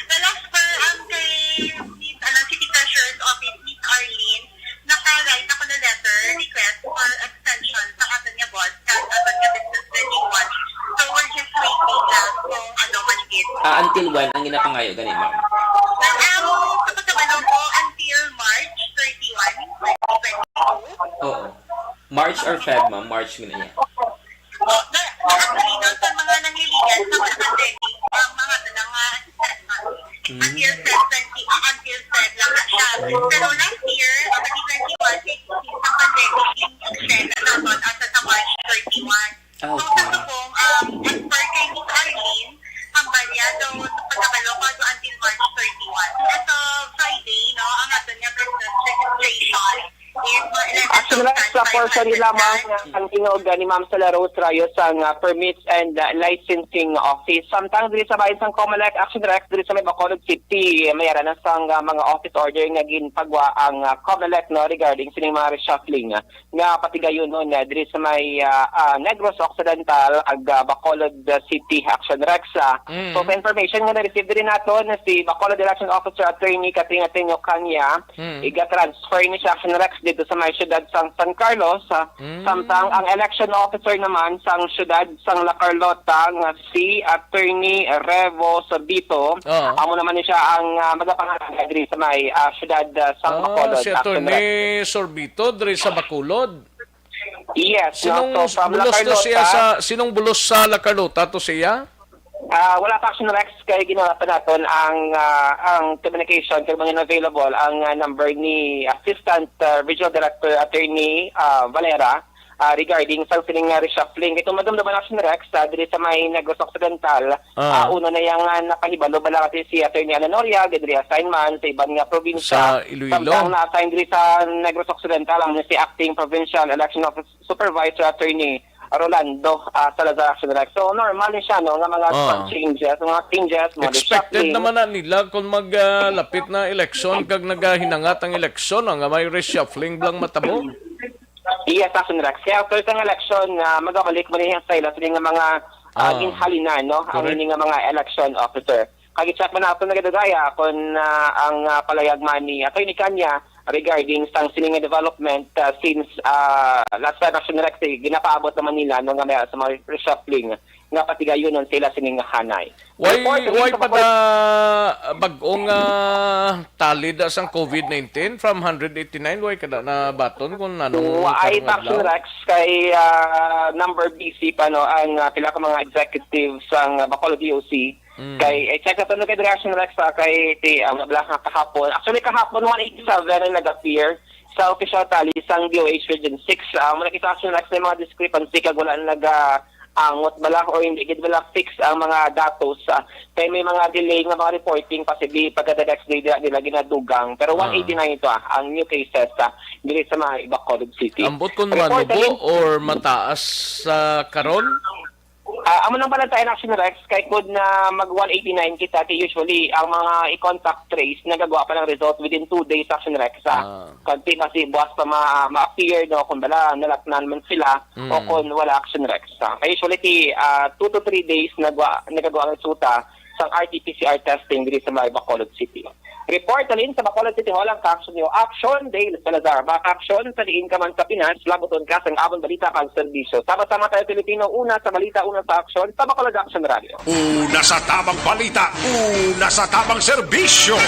The last per ang kay Miss, ano, City Treasurer's Office, Miss Arlene, naka-write ako ng letter request for extension sa aton nga boss, sa aton nga business twenty-one. So, we're just waiting lang kung ano man gid. Ah, until when ang ginapangayo gani, ma'am? Well, ang sa pagkabalo ko, until March thirty-one, twenty twenty-two. Oo. March or Feb, ma'am? March gina niya. Actually, no, sa mga nangliligan sa mga pandemic, ang mga tanan nga assessment until Feb twenty, ah, until Feb lang na siya. Pero last year, twenty twenty-one, kay sa pandemic, in-extend na naton asa sa March thirty-one. Ah, So, okay. Sa kung, um, as per kay Miss Arlene, ang balya daw, pagkabalo ko, so until March thirty-one. As of Friday, no, ang aton nga business registration, Action Rex, sa portion ni lamang ang tingog ni Ma'am Stella Rose Rayos sang, ah, Permits and, ah, Licensing Office. Samtang diri sa bahin sang Comelec, Action Rex, diri sa may Bacolod City, may ara na sang, ah, mga office order nga ginpagwa ang, ah, Comelec, no, regarding sining mga reshuffling, ah, nga patigayunon, ah, diri sa may, ah, ah, Negros Occidental, ag, ah, Bacolod, ah, City, Action Rex, ah. Mm. So, sa information nga na-receive diri naton, si Bacolod Election Officer Attorney Katrina Tenyo Kanya, Mm. iga-transfer ni siya, Action Rex, dito sa may siyudad sang San Carlos, ah, Mm. samtang ang election officer naman sang siyudad sang La Carlota nga si Attorney Revo Sabito, Oo. amo naman ni siya ang, ah, magapangalagad diri sa may, ah, siyudad, ah, sang Ah, Bacolod, si Action Rex. Attorney Sorbito diri sa Bacolod. Yes, no? Sinong So, from La bulos to siya Carlota, sa, sinong bulos sa La Carlota to siya? Ah, wala pa, Action Rex, kay ginawa pa naton ang, ah, ang communication kay mga available ang, ah, number ni Assistant, ah, Regional Director Attorney, ah, Valera, ah, regarding sa sining nga reshuffling. Kay kung madumduman, Action Rex, ah, diri sa may Negros Occidental, Ah. ah, una na yang, ah, nakahibalo bala kasi si Attorney Ana Noria, diri assignment sa iban nga probinsya. Sa Iloilo. Samtang na-assign diri sa Negros Occidental ang si Acting Provincial Election Office Supervisor Attorney Rolando, ah, Salazar, Action Rex. So, normal ni siya, no, nga mga Ah. changes, mga changes, mga Expected reshuffling. naman na nila kung mag, ah, lapit na eleksyon, kag nagahinangat ang eleksyon, ah, nga may reshuffling blang matabo. Yes, Action Rex. Kaya after sang eleksyon, ah, magabalik mo niya sa ila, sila nga mga, ah, Ah. ginhalinan, no, ang Correct. ini nga mga election officer. Kag i-check man nato nagadagaya kung, ah, ang, ah, palayag man ni Attorney Kanya regarding sang sini nga development, ah, since, ah, last time, Action Rex, eh, ginapaabot naman nila, no, nga may sa mga reshuffling nga patigayunon sila sini nga hanay. Why, Report, why Risa pa Bacolod. da bag-ong, ah, tali da sang COVID nineteen from hundred eighty-nine? Why kada nabaton kung anong Why, karong Action adlaw? Rex, kay, ah, number busy pa, no, ang, ah, pila ka mga executive sang, ah, Bacolod D O C. Mm. Kay, eh, check nato, no, kay Action Rex, ah, kay ti, ah, wala bala nga kahapon. Actually, kahapon, one eighty-seven ang nag-appear sa official tally sang D O H Region six. Ah, mo nakita, Action Rex, may mga discrepancy kag wala naga-angot bala or hindi gid bala fix ang mga datos, ah, kay may mga delay nga mga reporting, possibly pagka the next day dila, dila ginadugang. Pero Ah. one eighty-nine ito, ah, ang new cases, ah, diri sa mga Bacolod City. Ambot kung Report manubo again. or mataas sa karon? Ah, amo nang balantayan, Action Rex, kay kun na mag one eighty-nine kita, kay usually ang mga i-contact trace nagagawa pa ng result within two days, Action Rex, ah. Ah. Kag di na si buwas pa ma-, ma-appear, no, kung bala nalaknan man sila Mm. o kung wala, Action Rex, ah. Kay usually ti, ah, two to three days nagwa-, nagagawa ang resulta sang R T P C R testing diri sa may Bacolod City. Report halin sa Bacolod City Hall ang kaaksyon niyo. Action, Dale Salazar. Makaaksyon sa diin ka man sa Pinas, labuton ka sang amon balita kag serbisyo. Sama-sama tayo, Pilipino. Una sa balita, una sa aksyon, sa Bacolod Action Radio. Una sa tamang balita, una sa tamang serbisyo.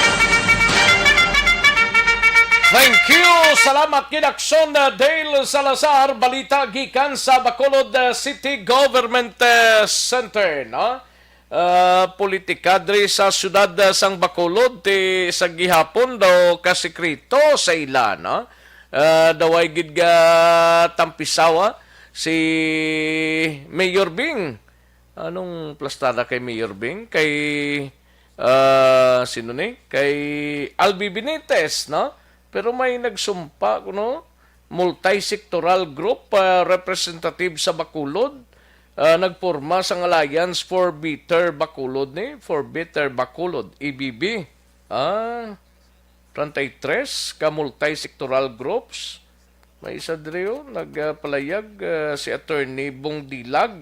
Thank you. Salamat gid, Aksyon, uh, Dale Salazar. Balita gikan sa Bacolod, uh, City Government, uh, Center, no? Ah, politika diri sa siyudad, ah, sang Bacolod, ti sa gihapon daw kasikreto sa ila, no? Ah, daw ay gid ga tampisawa si Mayor Bing. Anong plastada kay Mayor Bing? Kay, ah, sino ni? Kay Albi Benitez, no? Pero may nagsumpa, no? Multi-sectoral group, ah, representative sa Bacolod, ah, nagporma sang Alliance for Better Bacolod ni, for Better Bacolod, A B B. Ah, treinta y tres ka multi-sectoral groups. May isa diri, oh, nagpalayag, ah, si Attorney Bong Dilag,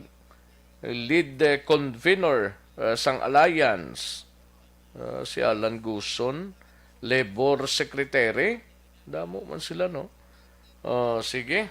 lead, eh, convener, ah, sang Alliance. Ah, si Alan Guson, Labor Secretary. Damo man sila, no? Oh, sige.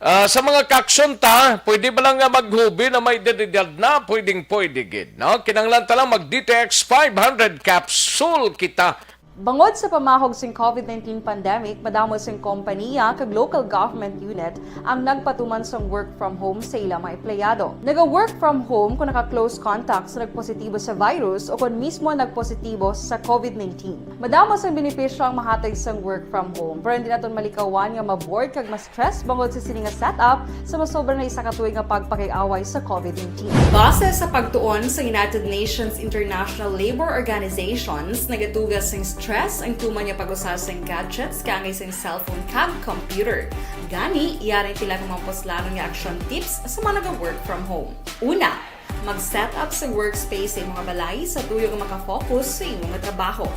Ah, sa mga kaaksyon ta, pwede ba lang nga maghubi na may edad-edad na? Pwedeng pwede gid, no? Kinahanglan ta lang mag D T X five hundred capsule kita. Bangod sa pamahog sing COVID nineteen pandemic, madamo sing kompaniya kag local government unit ang nagpatuman sang work from home sa ila mga empleyado. Naga-work from home kon naka-close contact sa nagpositibo sa virus o kon mismo nagpositibo sa COVID nineteen. Madamo sang benepisyo ang mahatag sang work from home, pero hindi naton malikawan nga ma-bored kag ma-stress bangod sa sini nga setup sa masobra na isa ka tuig nga pagpakiaway sa COVID nineteen. Base sa pagtuon sa United Nations International Labour Organizations, nagatuga sing stress stress ang tuman nga pag-usa sing gadgets kaangay sing cellphone kag computer. Gani, yari pila ka mga puslanon nga action tips sa mga naga-work from home. Una, mag-set up sa workspace sa imong balay sa tuyo nga makafocus sa imong trabaho.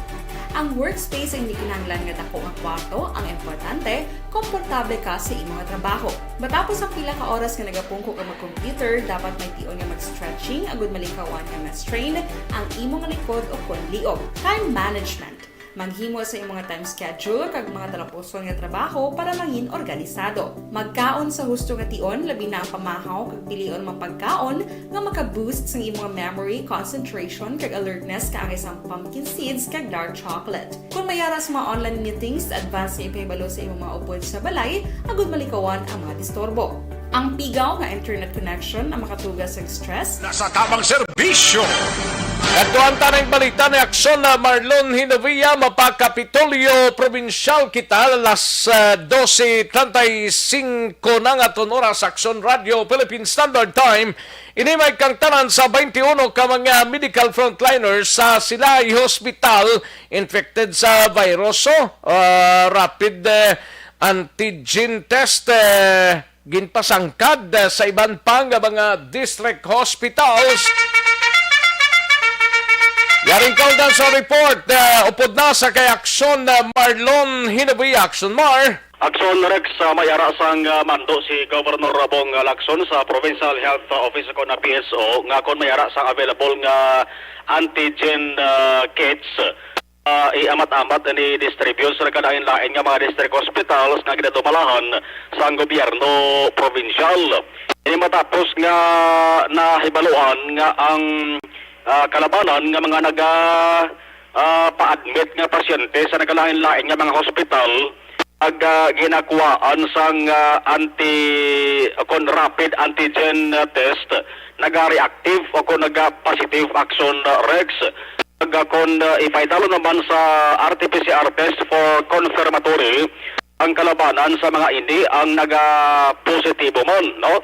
Ang workspace ang hindi kinahanglan nga dako nga kwarto, ang importante, komportable ka sa imong trabaho. Matapos ang pila ka oras nga nagapungko ka mag-computer, dapat may tion nga mag-stretching agud malikawan nga ma-strain ang imong likod o kon liog. Time management. Maghimo sa imong time schedule kag mga talapuson nga trabaho para mangin organisado. Magkaon sa husto nga tion, labi na ang pamahaw kag pilion mga pagkaon nga maka-boost sang imong memory, concentration, kag alertness kaangay sang pumpkin seeds kag dark chocolate. Kung may ara sa mga online meetings, advance nga ipahibalo sa imong mga upod sa balay agud malikawan ang mga disturbo. Ang pigaw nga internet connection ang makatuga sa stress. Nasa tamang serbisyo. Kadtuan ta ning balita ni Aksyon na Marlon Hinovia, mapa-Kapitolyo Probinsyal kita, alas, ah, dose treinta y cinco na nga aton oras, Aksyon Radio, Philippine Standard Time. Ini may kangtanan sa twenty-one ka mga medical frontliners sa Silay Hospital infected sa virus, oh, ah, rapid, eh, antigen test, eh, ginpasangkad, eh, sa iban pa nga mga district hospitals. Yaring kaundan sa report, eh, upod na sa kay Aksyon, eh, Marlon Hinovia. Aksyon, Mar. Aksyon, Rex, ah, may ara sang, ah, mando si Governor Bong Lacson sa Provincial Health Office o na P H O nga kon may ara sang available nga antigen, ah, kits, ah, iamat-amat ni distribute sa nagkalain-lain nga mga district hospitals nga ginadumalahan sang gobyerno probinsyal. Ini matapos nga nahibaluan nga ang, ah, kalabanan nga mga naga, ah, pa-admit nga pasyente sa nagkalain-lain nga mga hospital ag, ah, ginakuhaan sang, ah, anti-, kon rapid antigen, ah, test, nagareactive o kon naga-positive, Aksyon, ah, Rex. Ag, ah, kon, ah, ipaidalo naman sa R T P C R test for confirmatory, ang kalabanan sa mga ini ang naga-positibo man, no?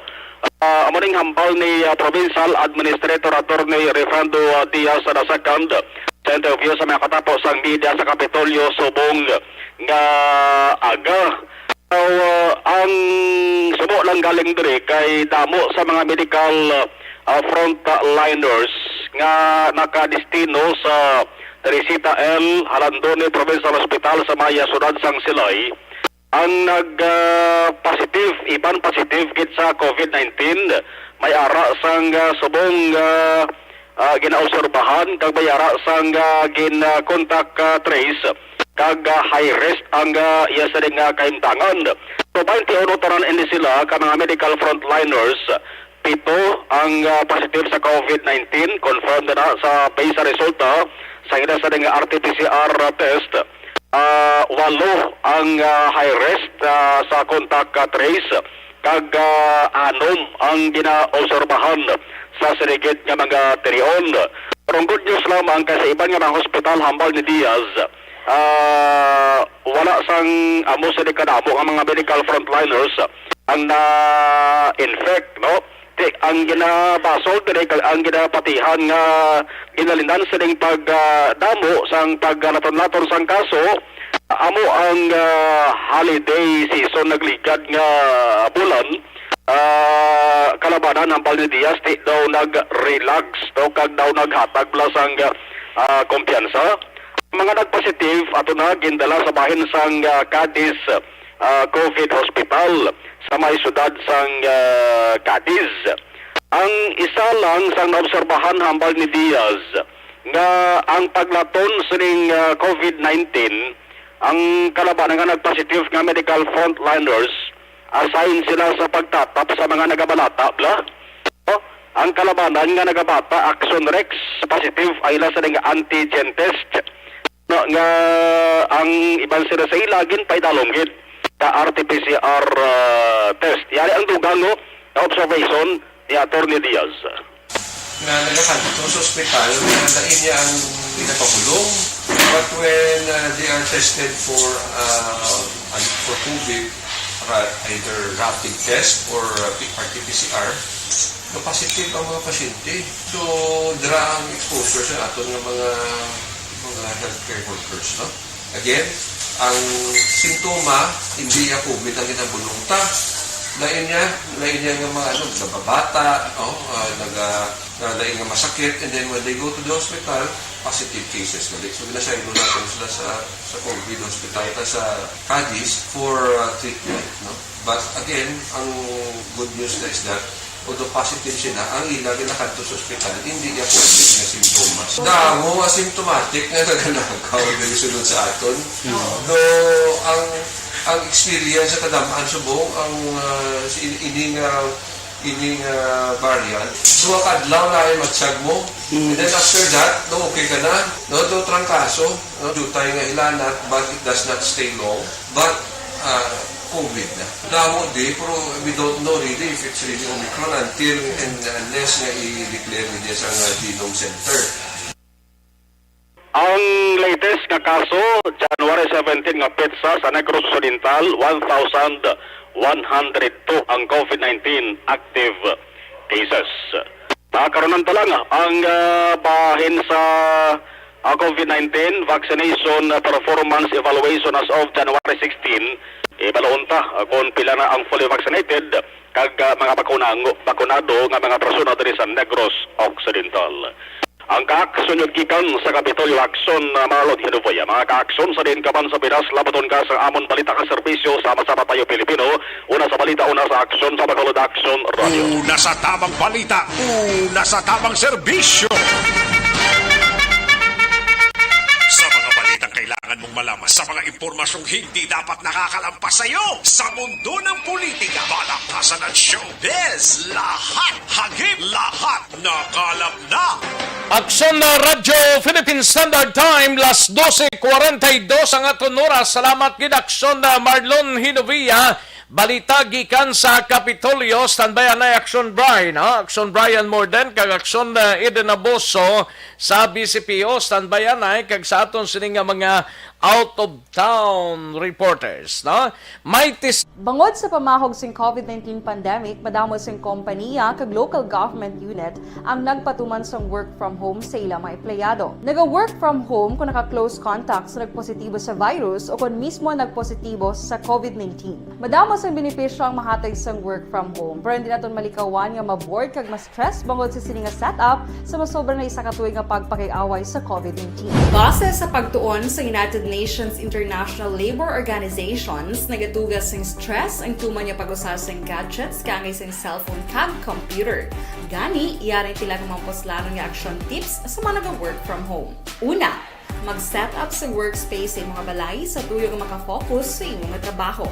Ah, amo ning hambal ni, ah, Provincial Administrator Attorney Refrando, ah, Diaz the second sa interview sa mga katapo sang media sa Kapitolyo subong nga aga. So, ah, ang subo lang galing diri kay damo sa mga medical, ah, frontliners nga nakadestino sa Teresita L. Jalandoni Provincial Hospital sa may siyudad sang Silay ang nag, ah, positive, iban positive gid sa COVID nineteen. May ara sang, ah, subong, ah, ah, ginaobserbahan kag may ara sang, ah, gin, ah, contact, ah, trace kag, ah, high risk ang, ah, iya sini nga kahimtangan. So, twenty-one tanan ini sila ka mga medical frontliners. Pito ang, ah, positive sa COVID nineteen, confirmed na sa base sa resulta sa ila sa nga R T P C R test. Ah, walo ang, ah, high risk, ah, sa contact, ah, trace, kag, ah, anom ang ginaobserbahan sa sirigid nga mga tion. Pero ang good news lamang kay sa iban nga mga hospital hambal ni Diaz, ah, wala sang amo sini kadamo nga mga medical frontliners ang na-infect, no? Ti, ang ginabasol diri kag ang ginapatihan nga ginalinan sining pag, ah, damo sang paglaton-laton sang kaso, amo ang, ah, holiday season nagligad nga bulan, ah, kalabanan hambal ni Diaz, ti daw nag-relax, no, kag daw naghatag bala sang, ah, kumpiyansa. Mga nagpositive ato na gindala sa bahin sang, ah, Cadiz, ah, COVID Hospital sa may siyudad sang, ah, Cadiz. Ang isa lang sang naobserbahan hambal ni Diaz nga ang paglaton sining, ah, COVID nineteen, ang kalabanan nga nagpositive nga medical frontliners, assign sila sa pagtatap sa mga nagabalata, bla? Oh, ang kalabanan nga nagabata, Aksyon Rex, positive ang ila sa nga antigen test. No, nga ang iban sila sa ila, ginpaidalom gid ka R T P C R, ah, test. Yari ang dugang, no, na observation ni Attorney Diaz. Nga nagakadto sa ospital, nga na niya ang ginapabulong. But when, uh, they are tested for, uh, an-, for COVID, ra-, either rapid test or, uh, P-, R T P C R, nga positive ang mga pasyente. So, dira ang exposure sa aton nga mga, Mga healthcare workers, no? Again, ang simptoma, hindi iya COVID ang ginabulong ta. Lain niya, lain niya nga mga, ano, nababata, no? Ah, naga-, na lain nga masakit, and then when they go to the hospital, positive cases gali. So, ginasaylo naton sila sa, sa COVID hospital ta sa Cadiz for, uh, treatment, no? But again, ang good news na is that, although positive sila, ang ila ginakadto sa ospital, hindi iya COVID nga simptomas. Damo asymptomatic nga nagalakaw diri sulod sa aton. Though ang, ang experience sa kadam-an subong ang, ah, si-, ini nga, ini nga variant, duha ka adlaw na ay matyag mo. And then after that, no, okay ka na, no, do trangkaso, no, dutay nga hilanat, but it does not stay long. But, ah, COVID na. Damo di, pero we don't know really if it's really Omicron until and unless nga i-declare ni sa nga genome center. Ang latest nga kaso, January seventeen nga petsa sa Negros Occidental, one thousand one hundred two ang COVID nineteen active cases. Ah, karon ang talang ang, ah, bahin sa, ah, COVID nineteen vaccination performance evaluation as of January sixteen. Ibalon ta, ah, kung pila na ang fully vaccinated kag, ah, mga bakuna-, bakunado nga mga persona diri sa Negros Occidental. Ang kaaksyon gikan sa Kapitolyo Aksyon, ah, Marlon Hinuvoya. Mga kaaksyon sa diin ka man sa Pinas, labaton ka sa amon balita ka serbisyo, sama-sama tayo Pilipino. Una sa balita, una sa aksyon sa Bacolod Aksyon Radio. Una sa tamang balita, una sa tamang serbisyo. Sa mga balitang kailangan mong malaman, sa mga impormasyong hindi dapat nakakalampas sa iyo, sa mundo ng politika, balakasan at showbiz, lahat hagip, lahat nakalap na. Aksyon na Radyo Philippine Standard Time, las doce cuarenta y dos ang aton oras. Salamat gid, Aksyon na Marlon Hinovia. Balita gikan sa Kapitolyo, standby anay Aksyon Brian, ha? Aksyon Brian Morden kag Aksyon, uh, Eden Aboso sa B C P O, standby anay kag sa aton sini nga mga out of town reporters, no? May tis- Bangod sa pamahog sing COVID nineteen pandemic, madamo sing kompaniya kag local government unit ang nagpatuman sang work from home sa ila mga empleyado. Naga-work from home kung naka-close contact sa nagpositibo sa virus o kon mismo nagpositibo sa COVID nineteen. Madamo sang benepisyo ang mahatag sang work from home, pero hindi naton malikawan nga ma-bored kag ma-stress bangod sa sini nga setup sa masobra na isa ka tuig nga pagpakig-away sa COVID nineteen. Base sa pagtuon sa United Nations International Labour Organizations, nagatuga sing stress ang tuman nga pag-usa sing gadgets kaangay sing cellphone kag computer. Gani, yari ang pila ka mga puslanon nga action tips sa mga naga-work from home. Una, mag-set up sa workspace sa imo nga balay sa tuyo nga makafocus sa imo nga trabaho.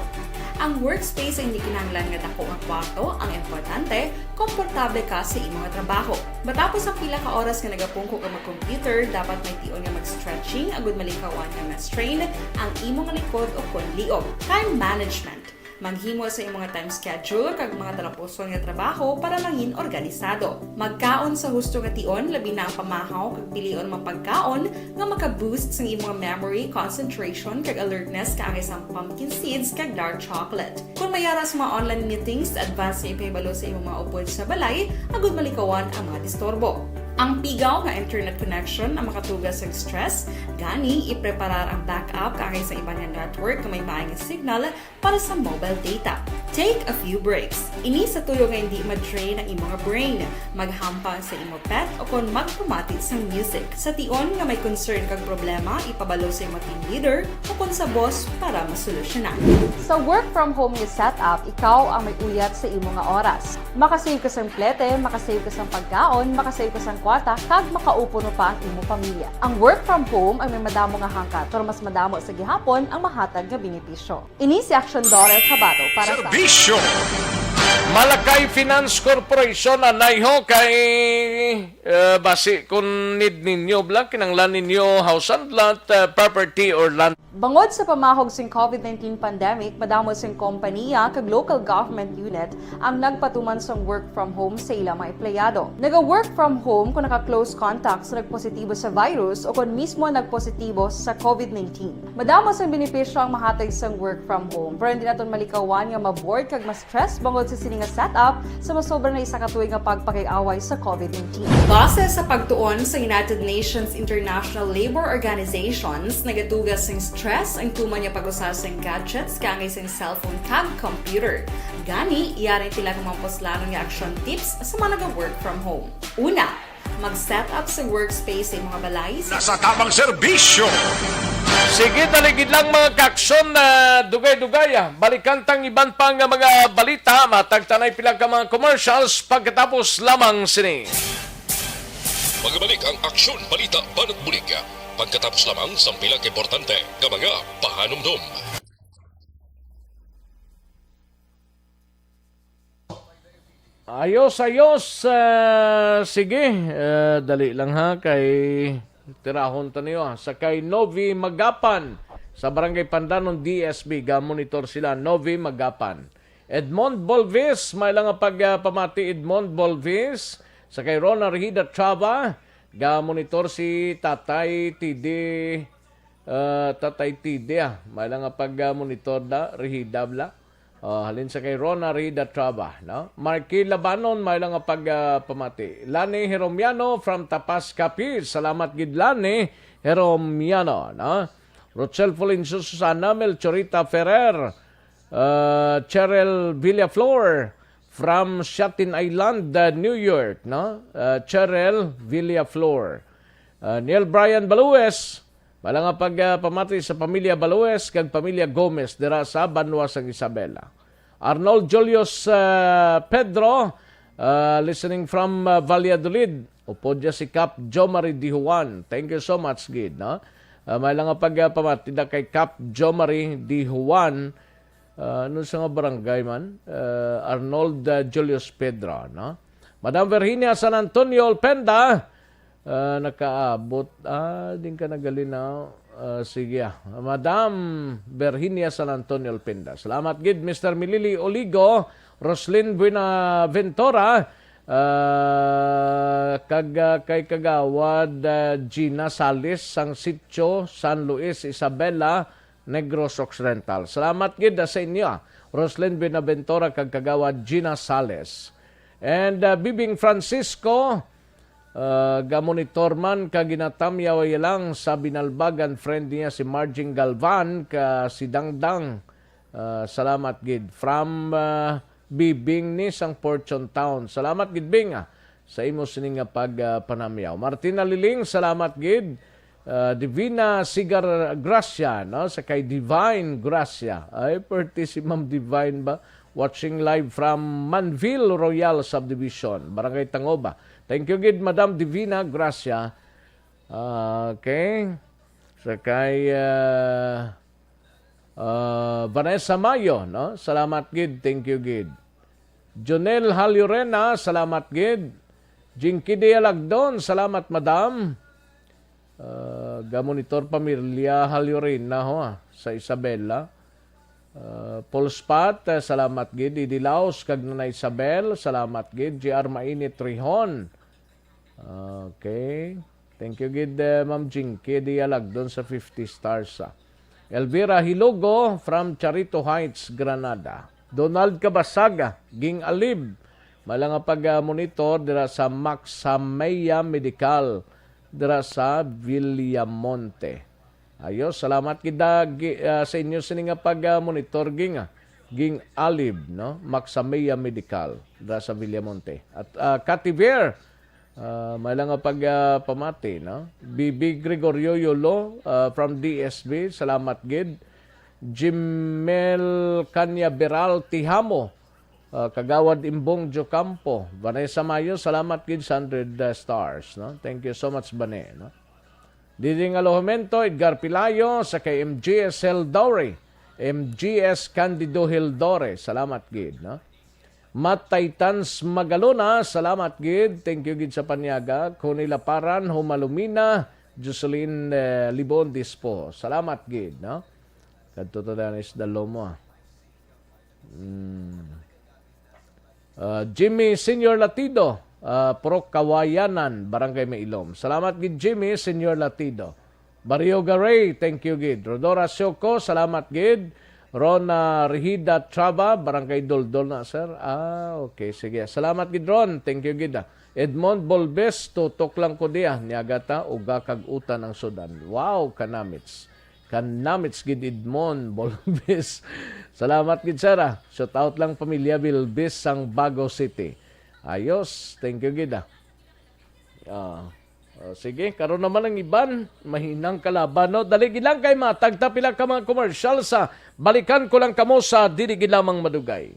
Ang workspace ay hindi kinahanglan nga dako nga kwarto, ang importante, komportable ka sa imo nga trabaho. Matapos ang pila ka oras nga nagapungko ka mag-computer, dapat may tion nga mag-stretching agud malikawan nga ma-strain ang imo nga likod o kon liog. Time management. Maghimo sa imo nga time schedule kag mga talapuson nga trabaho para mangin organisado. Magkaon sa husto nga tion, labi na ang pamahaw kag pilion mga pagkaon nga maka-boost sang imo nga memory, concentration, kag alertness kaangay sang pumpkin seeds kag dark chocolate. Kon may ara sa mga online meetings, advance nga ipahibalo sa imo mga upod sa balay agud malikawan ang mga disturbo. Ang pigaw nga internet connection ang makatuga sang stress, gani ipreparar ang backup kaangay sa iban nga network nga may maay nga signal para sa mobile data. Take a few breaks. Ini sa tuyo nga hindi ma-drain ang imo nga brain. Maghampang sa imo pet o kon magpamati sang music. Sa tion nga may concern kag problema, ipabalo sa imo team leader o kon sa boss para masolusyonan. Sa work from home nga setup, ikaw ang may uyat sa imo nga oras. Makasave ka sang plete, makasave ka sang pagkaon, makasave ka sang kwarta, kag makaupo pa ang imo pamilya. Ang work from home ay may madamo nga hangkat, pero mas madamo sa gihapon ang mahatag nga benepisyo. Ini si Action Dorel Habato para sa Serbisyo. Malakay Finance Corporation, anay ho kay, eh, basi kung need ninyo, bla, kinanglan ninyo house and lot, eh, property or land. Bangod sa pamahog sing COVID nineteen pandemic, madamo sing kompaniya kag local government unit ang nagpatuman sang work from home sa ila mga empleyado. Naga-work from home kung naka-close contact sa nagpositibo sa virus o kon mismo nagpositibo sa COVID nineteen. Madamo sang benepisyo ang mahatag sang work from home, pero hindi naton malikawan nga ma-bored kag ma-stress bangod sa sini nga setup sa masobra na isa ka tuig nga pagpakig-away sa COVID nineteen. Base sa pagtuon sa United Nations International Labour Organizations, nagaduga sing stress ang tuman nga pag-usa sing gadgets kaangay sing cellphone kag computer. Gani, yari sila nga mga puslanon nga action tips sa mga naga-work from home. Una, mag-set up sa workspace sa mga balay. Nasa tamang serbisyo. Sige, dali gid lang, mga kaksyon, na dugay-dugay, ah. Balikan tang iban pa nga mga balita, matagtanay pila ka mga commercials pagkatapos lamang sini. Magbalik ang Aksyon Balita Banat Bulig pagkatapos lamang sang pila ka importante nga mga pahanumdom. Ayos, ayos. Ah, sige, ah, dali lang ha, kay tirahon ta niyo, ah. Sa kay Novi Magapan, sa Barangay Pandanon, D S B, ga-monitor sila, Novi Magapan. Edmond Bolvis, may lang nga pag, ah, pamati, Edmond Bolvis. Sa kay Rona Rehida Chava, ga-monitor si Tatay T D, ah, Tatay T D, ah. May lang nga pag, ah, monitor da, Rehida bla. Ah, halin sa kay Rona Rehida Chava, no? Marky Labanon, may lang nga pag, ah, pamati. Lani Heromiano from Tapas, Capiz. Salamat gid, Lani Heromiano, no? Rochelle Fulincio Susana, Melchorita Ferrer, uh, Cheryl Villaflor from Shatin Island, uh, New York, no? Uh, Cheryl Villaflor. Uh, Neil Brian Balues, may lang nga pag, uh, pamati sa pamilya Balues kag pamilya Gomez dira sa Banwa sang Isabela. Arnold Julius, uh, Pedro, uh, listening from, uh, Valladolid. Upod niya si Cap Jomari Di Juan. Thank you so much, gid, no? Uh, may lang nga pag, uh, pamati da kay Cap Jomari Di Juan. Ah, ano sa nga barangay man? Ah, Arnold, ah, Julius Pedro, no? Madam Virginia San Antonio Olpenda, ah, nakaabot. Ah, din ka nagalinaw. Ah, sige, ah. Madam Virginia San Antonio Olpenda. Salamat gid, Mister Milili Oligo, Roslyn Buenaventura, ah, kag, ah, kay Kagawad, ah, Gina Salis, sang Sitio San Luis, Isabela, Negros Occidental. Salamat gid, ah, sa inyo, ah, Roslyn Buenaventura kag Kagawad Gina Sales. And, ah, Bibing Francisco, ah, gamonitor man ka ginatamyaw lang sa Binalbagan, friend niya si Marging Galvan ka si Dangdang. Ah, salamat gid. From, ah, Bibing ni sang Fortune Town. Salamat gid, Bing, ah, sa imo sini nga pag, ah, panamyaw. Martina Liling, salamat gid. Ah, Divina Sigar Gracia, no? Sa kay Divine Gracia. Ay, perti si Ma'am Divine ba? Watching live from Manville Royal Subdivision, Barangay Tangoba. Thank you gid, Madam Divina Gracia. Ah, okay. Sa kay, ah, ah, Vanessa Mayo, no? Salamat gid. Thank you gid. Jonel Halyorena, salamat gid. Jinky Dialagdon, salamat, madam. Ah, gamonitor pamilya Halyorena ho, ah, sa Isabela. Ah, Paul Spot, ah, salamat gid. Idi Laos kag Nanay Isabel, salamat gid. J R Mainit Rihon. Okay. Thank you gid, eh, Ma'am Jinky Dialagdon sa fifty stars, ah. Elvira Hilogo from Charito Heights, Granada. Donald Kabasaga, Ging Alib. May lang nga pag, ah, monitor dira sa Maxamea Medical dira sa Villamonte. Ayo, salamat gid, ah, gi-, ah, sa inyo sini nga pag, ah, monitor, Ging, ah, Ging Alib, no? Maxamea Medical dira sa Villamonte. At, ah, Kativer, ah, may lang nga pag, ah, pamati, no? B B Gregorio Yolo, ah, from D S B, salamat gid. Jimel Canyaveral Tihamo, ah, Kagawad Imbong Jocampo, Vanessa Mayo, salamat gid sa hundred, ah, stars, no? Thank you so much, Bane, no? Diding Alojamiento, Edgar Pilayo, sa kay M G S Hildore, M G S Candido Hildore, salamat gid, no? Matay Tans Magalona, salamat gid. Thank you gid sa panyaga. Connie Laparan, Humalumina, Jocelyn, eh, Libon Dispo. Salamat gid, no? Kadto ta danis dalo mo, ah. Mm. Ah, Jimmy Senior Latido, ah, Pro Kawayanan, Barangay Mailom. Salamat gid, Jimmy Senior Latido. Barrio Garay, thank you gid. Rodora Sioco, salamat gid. Ron, ah, Rihida Traba, Barangay Doldol na, sir. Ah, okay. Sige. Salamat gid, Ron. Thank you gid, ah. Edmond Bolbes, tutok lang ko diya. Niagata, uga kag utan ang sudan. Wow, kanamits. Kanamits gid, Edmond Bolbes. Salamat gid, sir, ah. Shout out lang pamilya Bilbis sang Bago City. Ayos. Thank you gid, ah. Ah. Oh, sige, karon naman ang iban, mahinang kalaban, no? Dali gid lang kay matagta pila ka mga commercial sa balikan ko lang kamo sa dili gid lamang madugay.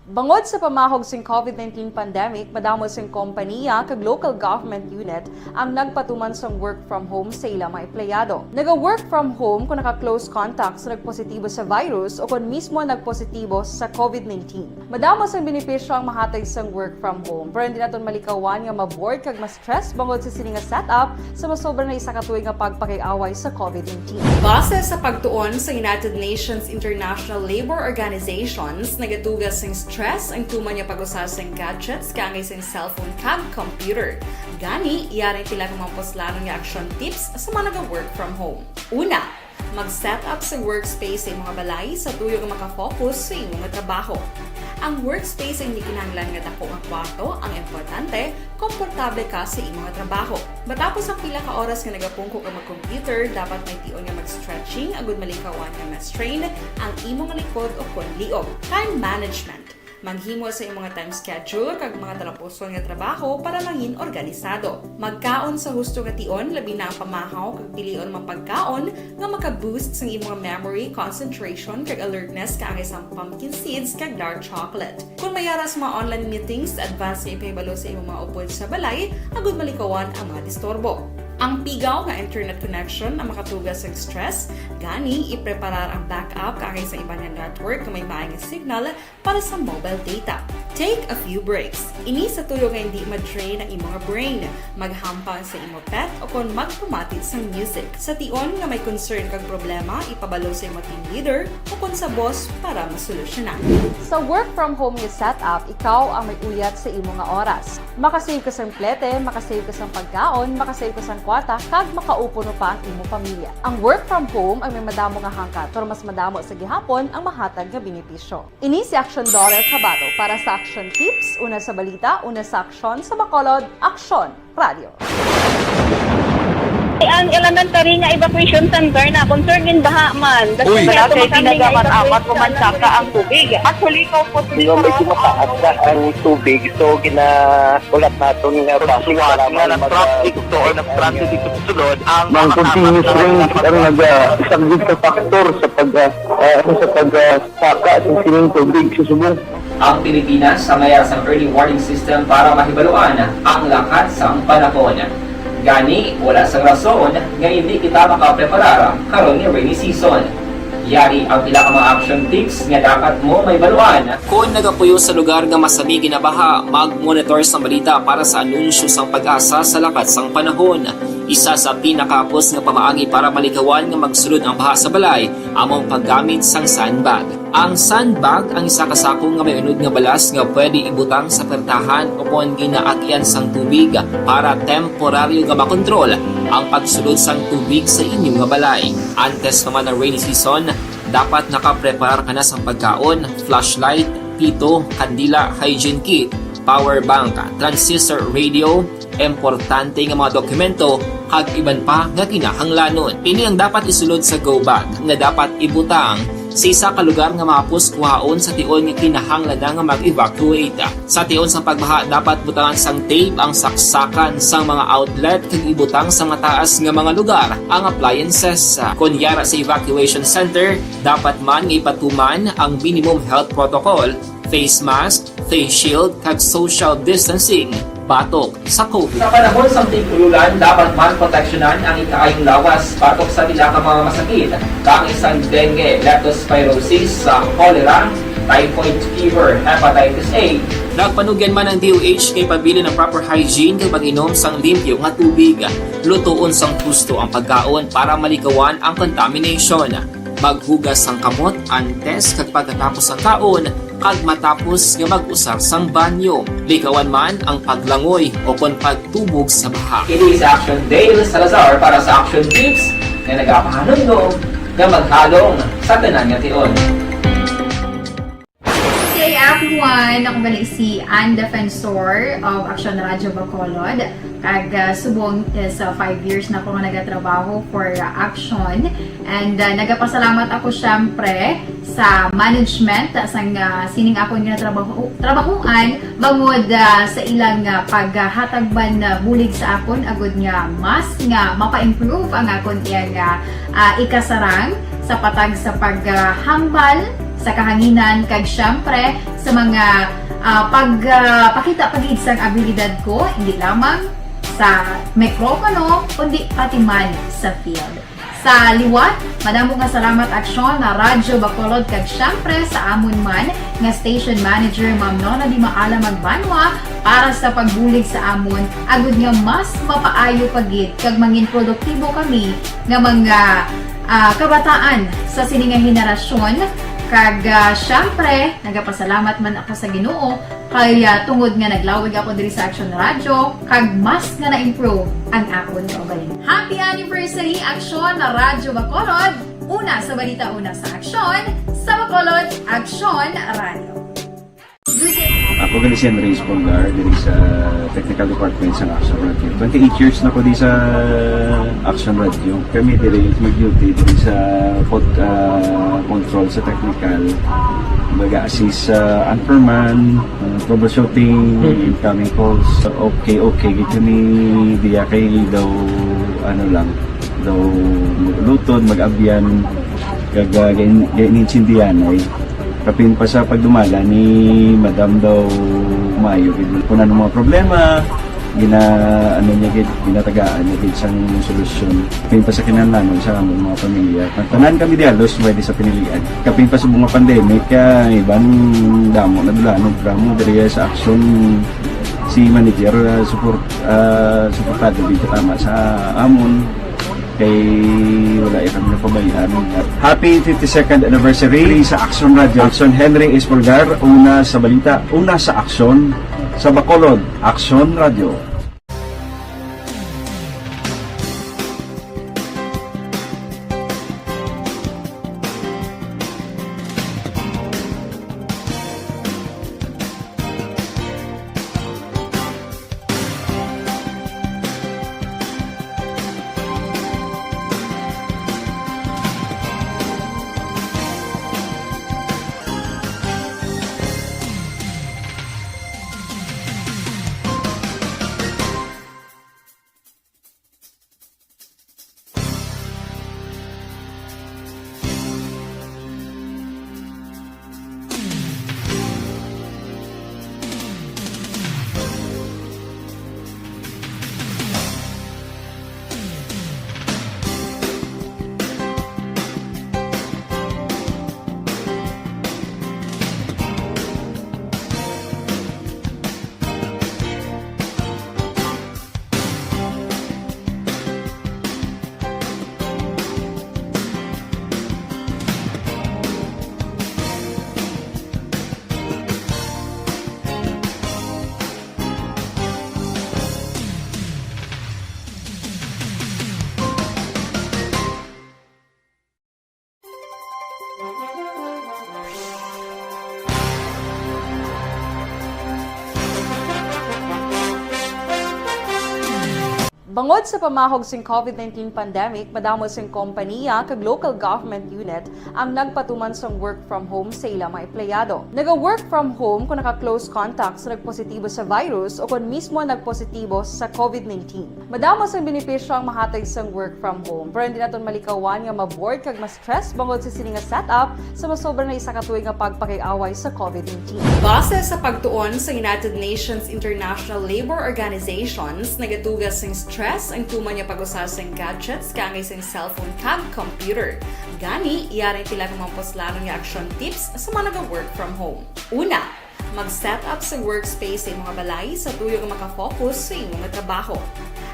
Bangod sa pamahog sing covid nineteen pandemic, madamo sing kompaniya kag local government unit ang nagpatuman sang work from home sa ila mga empleyado. Naga-work from home kung naka-close contact sa nagpositibo sa virus o kon mismo nagpositibo sa covid nineteen. Madamo sang benepisyo ang mahatag sang work from home, pero hindi naton malikawan nga ma-bored kag ma-stress bangod sa sini nga setup sa masobra na isa ka tuig nga pagpakig-away sa covid nineteen. Base sa pagtuon sa United Nations International Labor Organizations, nagatuga sing stress ang tuman nga pag-usa sing gadgets kaangay sing cellphone kag computer. Gani, yari ang pila ka mga puslanon nga action tips sa mga naga-work from home. Una, mag-set up sa workspace sa imong balay sa tuyo nga makafocus sa imong trabaho. Ang workspace ay hindi kinahanglan nga dako nga kwarto ang importante, komportable ka sa imong trabaho. Matapos ang pila ka oras nga nagapungko ka mag-computer, dapat may tion nga mag-stretching agud malikawan nga ma-strain ang imong likod o kon liog. Time management. Maghimo sa imong time schedule kag mga talapuson nga trabaho para mangin organisado. Magkaon sa husto nga tion, labi na ang pamahaw kag pilion mga pagkaon nga maka-boost sang imong memory, concentration, kag alertness kaangay sang pumpkin seeds kag dark chocolate. Kung may ara sa mga online meetings, advance nga ipahibalo sa imong mga upod sa balay agud malikawan ang mga disturbo. Ang pigaw nga internet connection ang makatuga sang stress, gani ipreparar ang backup kaangay sa iban nga network nga may maay nga signal para sa mobile data. Take a few breaks. Ini sa tuyo nga hindi ma-drain ang imong brain. Maghampang sa imo pet o kon magpamati sang music. Sa tion nga may concern kag problema, ipabalo sa imo team leader o kon sa boss para masolusyonan. Sa work from home nga setup, ikaw ang may uyat sa imo nga oras. Makasave ka sang plete, makasave ka sang pagkaon, makasave ka sang kwarta, kag makaupuno pa ang imo pamilya. Ang work from home ay may madamo nga hangkat, pero mas madamo sa gihapon ang mahatag nga benepisyo. Ini si Action Daughter Kabato para sa Action Tips, una sa balita, una sa aksyon, sa Bacolod, Aksyon Radio. Ang elementary nga evacuation center na concern din baha man. Uy. Wala kay tinaga man amat ko man saka ang tubig. Actually, ko po Di ba may kumataas na ang tubig? So, ginahulat naton nga basin para nga mag- nag-transit to or nag-transit dito sa sulod ang mga continuous rain ang nagasaglit sa factor sa pag, ah, ah, sa pag, ah, saka sa sining tubig sa subong. Ang Pilipinas ang may sang early warning system para mahibaluan ang lakat sang panahon. Gani, wala sang rason nga hindi kita makapreparar karon nga rainy season. Yari ang pila ka mga action tips nga dapat mo mahibaluan. Kon nagapuyo sa lugar nga masami ginabaha, mag-monitor sang balita para sa anunsyo sang PAGASA sa lakat sang panahon. Isa sa pinakahapos nga pamaagi para malikawan nga magsulod ang baha sa balay amo ang paggamit sang sandbag. Ang sandbag ang isa ka sako nga may unod nga balas nga pwede ibutang sa pertahan o kon ginaagian sang tubig para temporaryo nga makontrol ang pagsulod sang tubig sa inyo nga balay. Antes pa man ang rainy season, dapat nakapreparar ka na sang pagkaon, flashlight, pito, kandila, hygiene kit, power bank, transistor radio, importante nga mga dokumento, kag iban pa nga kinahanglanon. Ini ang dapat isulod sa go bag nga dapat ibutang sa isa ka lugar nga mahapos kuhaon sa tion nga kinahanglan na nga mag-evacuate. Sa tion sang pagbaha, dapat butangan sang tape ang saksakan sang mga outlet kag ibutang sa mataas nga mga lugar ang appliances. Kon yara sa evacuation center, dapat man nga ipatuman ang minimum health protocol, face mask, face shield, kag social distancing batok sa COVID. Sa panahon sang tig-ulan, dapat man proteksyonan ang ikaayong lawas batok sa pila ka mga masakit, kaangay sang dengue, leptospirosis, sa cholera, typhoid fever, hepatitis A. Nagpanugyan man ang D O H nga ipabilin ang proper hygiene kag mag-inom sang limpyo nga tubig. Lutoon sang husto ang pagkaon para malikawan ang contamination. Maghugas sang kamot antes kag pagkatapos sang kaon, kag matapos nga mag-usar sang banyo. Likawan man ang paglangoy o kon pagtubog sa baha. Ini si Action Dale Salazar para sa Action Tips nga nagapahanumdom Nga maghalong sa tanan nga tion. Hey everyone! Ako gali si Ann Defensor of Action Radio Bacolod. Kag, ah, subong is, ah, five years na ako nga nagatrabaho for, ah, Action. And, ah, nagapasalamat ako, syempre, sa management, ah, sang, ah, sining akon nga trabaho, trabahuan, bangod, ah, sa ilang, ah, paghatag man, ah, bulig sa akon, agud nga mas nga mapa-improve ang akon iyang, ah, ah, ikasarang sa patag sa paghambal sa kahanginan, kag syempre sa mga, ah, pag, ah, pakita pa gid sang abilidad ko, hindi lamang sa mikropono, kundi pati man sa field. Sa liwat, madamo nga salamat, Aksyon, na Radyo Bacolod, kag syempre sa amon man nga station manager, Ma'am Nona Di Maala Magbanwa, para sa pagbulig sa amon, agud nga mas mapaayo pa gid kag mangin produktibo kami nga mga, ah, kabataan sa sini nga henerasyon. Kag, ah, syempre, nagapasalamat man ako sa Ginoo kay, ah, tungod nga naglawig ako diri sa Action Radio, kag mas nga na-improve ang akon kaugalingon. Happy anniversary, Action Radio Bacolod! Una sa balita, una sa aksyon, sa Bacolod, Action Radio. Ako gali si Henry Espolgar, diri sa Technical Department sa Action Radio. Twenty-eight years na ko di sa Action Radio. Kami diri mag-duty diri sa pod-, ah, control sa technical. Mag-assist sa anchorman, ah, troubleshooting, Mm. incoming calls. Okay, okay. Gito ni diya kay daw, ano lang, daw luton, mag-abyan, kag, ah, gain-, gain-, insindihan ay. Kapin pa sa pagdumala ni Madam daw maayo gid. Kung ano mga problema, gina-, ano niya gid, ginatagaan niya gid sang solusyon. Kapin pa sa kinahanglanon sa among mga pamilya. Tanan kami dialos, pwede sa pinilian. Kapin pa sa mga pandemic, ah, iban damo na dula, no, drama diri sa aksyon si manager, ah, support, ah, suportado gid tama sa amon. Kay wala ya kami napabayaan. Happy fifty-second anniversary sa Action Radio. Action Henry Espolgar, una sa balita, una sa aksyon, sa Bacolod, Action Radio. Bangod sa pamahog sing COVID nineteen pandemic, madamo sing kompaniya kag local government unit ang nagpatuman sang work from home sa ila mga empleyado. Naga-work from home kung naka-close contact sa nagpositibo sa virus o kung mismo nagpositibo sa COVID nineteen. Madamo sang benepisyo ang mahatag sang work from home, pero hindi naton malikawan nga ma-bored kag ma-stress bangod sa sini nga setup sa masobra na isa ka tuig nga pagpakig-away sa COVID nineteen. Base sa pagtuon sa United Nations International Labour Organizations, nagatuga sing stress ang tuman nga pag-usa sing gadgets kaangay sing cellphone kag computer. Gani, yari ang pila ka mga puslanon nga action tips sa mga naga-work from home. Una, mag-set up sa workspace sa imong balay sa tuyo nga makafocus sa imong trabaho.